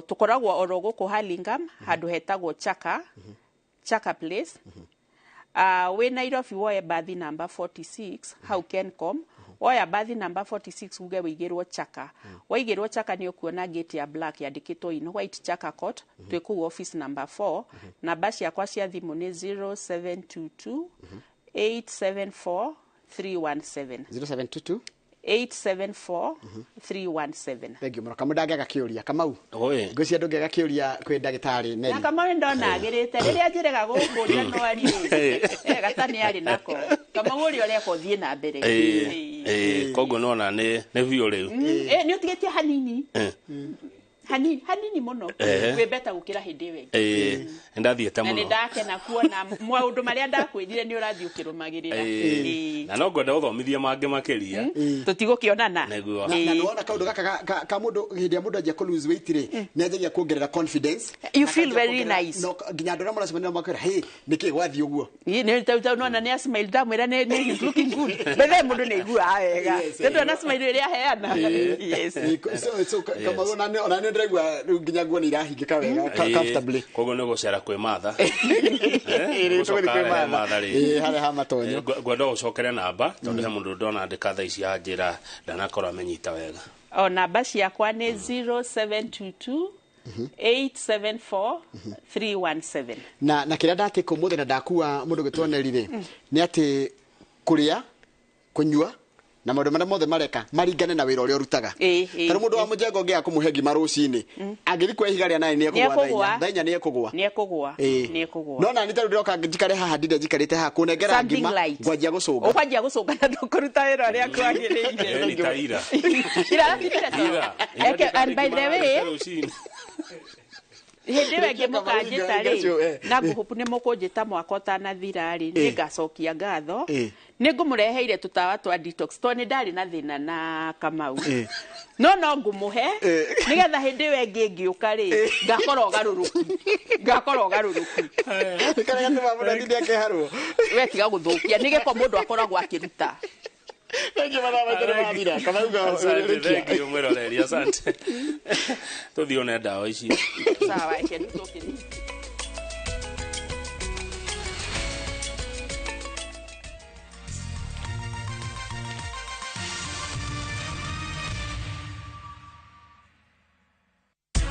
tũkoragwo oro gũkũ Hurlingham, handũ hetagwo Chaka Chaka Place. Wĩ Nairobi woe bathi number 46 hau Kencom. Woya bathi number 46, uge wĩigĩrwo Chaka. Waigĩrwo Chaka, nĩ ũkuona gate ya black yandĩkĩtwo in white Chaka Court. Twĩ kũu office number 4. Namba ciakwa cia thimũ nĩ 0722 874 317. 0722 874 317. Thank you mũno. Kamau ndangĩaga kĩũria. Kamau, Oi. ngwĩciria ndũngĩaga kĩũria kwĩ ndagĩtarĩ Na Nelly. Kamau nĩ ndona agĩrĩte rĩrĩa njĩrega gũkũria no ariĩ gata nĩ arĩ nako. Kamau, ũrĩa ũreka ũthiĩ na mbere. Koguo nona nĩ biũ rĩu. Nĩ ũtigĩtie hanini, hanini hanini mũno. Wĩ beta gũkĩra hĩndĩ ĩyo ĩngĩ. Nĩ ndathiĩte Na nĩ mũno. ndakena kuona maũndũ marĩa ndakwĩrire nĩ ũrathiĩ ũkĩrũmagĩrĩra. Na no ngwenda gũthomithia mangĩ makĩria. Tũtigũkĩonana. Nĩguo. Na nĩwona kaũndũ gaka ka mũndũ, hĩndĩ ĩrĩa mũndũ anjia kũ lose weight rĩ, nĩ anjagia kuongerera confidence. You feel Akanjia very kuongerera- nice. No, nginya andũ arĩa maracemania nao makwĩra, hey, nĩkĩ gwathiĩ ũguo? Nĩ tau nona nĩ smile, ndamwĩra nĩ he's looking good, bethe mũndũ nĩ aiguaga wega nĩ ndona smile ĩrĩa aheana. Yes. So Kamau, ona nĩ ndĩraigua rĩu nginya nguo nĩ irahingĩka wega comfortably. Koguo nĩ gũcera kwĩ Martha. Ĩ, tũgũthiĩ kwĩ Martha. Ĩ, harĩa ha matonyo. Ngwenda ũcokere namba tondũ he mũndũ ndona andĩka thaa ici anjĩra ndanakorwo amenyita wega. O namba ciakwa nĩ 0722 874 317. Na kĩrĩa ndatä ũmũthĩ na ndakua mũndũ gwĩtwo Nelly rĩ, nĩ atĩ kũrĩa, kũnyua na maũndũ marĩa mothe mareka maringane na wĩra ũrĩa ũrutaga. Tarĩu mũndũ wa mũjengo ũngĩaga kũmũhe ngima rũcinĩ, angĩthiĩ kuoya ihiga rĩa nane nĩ ekũgũa thaa 4, thaa 4 nĩ ekũgũa. Nĩ ekũgũa. Nĩ ekũgũa. No nani tarĩu ndĩroka njikare haha, ndinde njikarĩte haha kũnengera Something ngima, light. ngwanjia gũcũnga. Ũkwanjia gũcũnga na ndũkũruta wĩra ũrĩa kwagĩrĩire. Ni ta ira. Ira, ira. Ira. Eke, and by the way, Rũcinĩ. Hĩndĩ ĩyo ĩngĩ mũkanjĩta Ngacio, rĩ, na ngũhũpu nĩ mũkũnjĩta mwaka ũtanathira rĩ, nĩ ngacokia ngatho. Nĩ ngũmũreheire tũtawa twa detox tondũ nĩ ndarĩ na thĩna na Kamau, no ngũmũhe nĩgetha hĩndĩ ĩyo ĩngĩ ngĩũka rĩ, ngakorwo garũrũki, ngakorwo garũrũki. Karĩa gatũmaga mũndũ atinde akĩharwo. We tiga gũthũkia, nĩ gĩko mũndũ akoragwo akĩruta. Thengiũ, mathaa maitũ nĩ mathira. Kamau. Asante, thank you mwĩroreri, asante. Tũthiĩ one ndawa ici. Sawa, reke nĩ tũkĩrĩkie.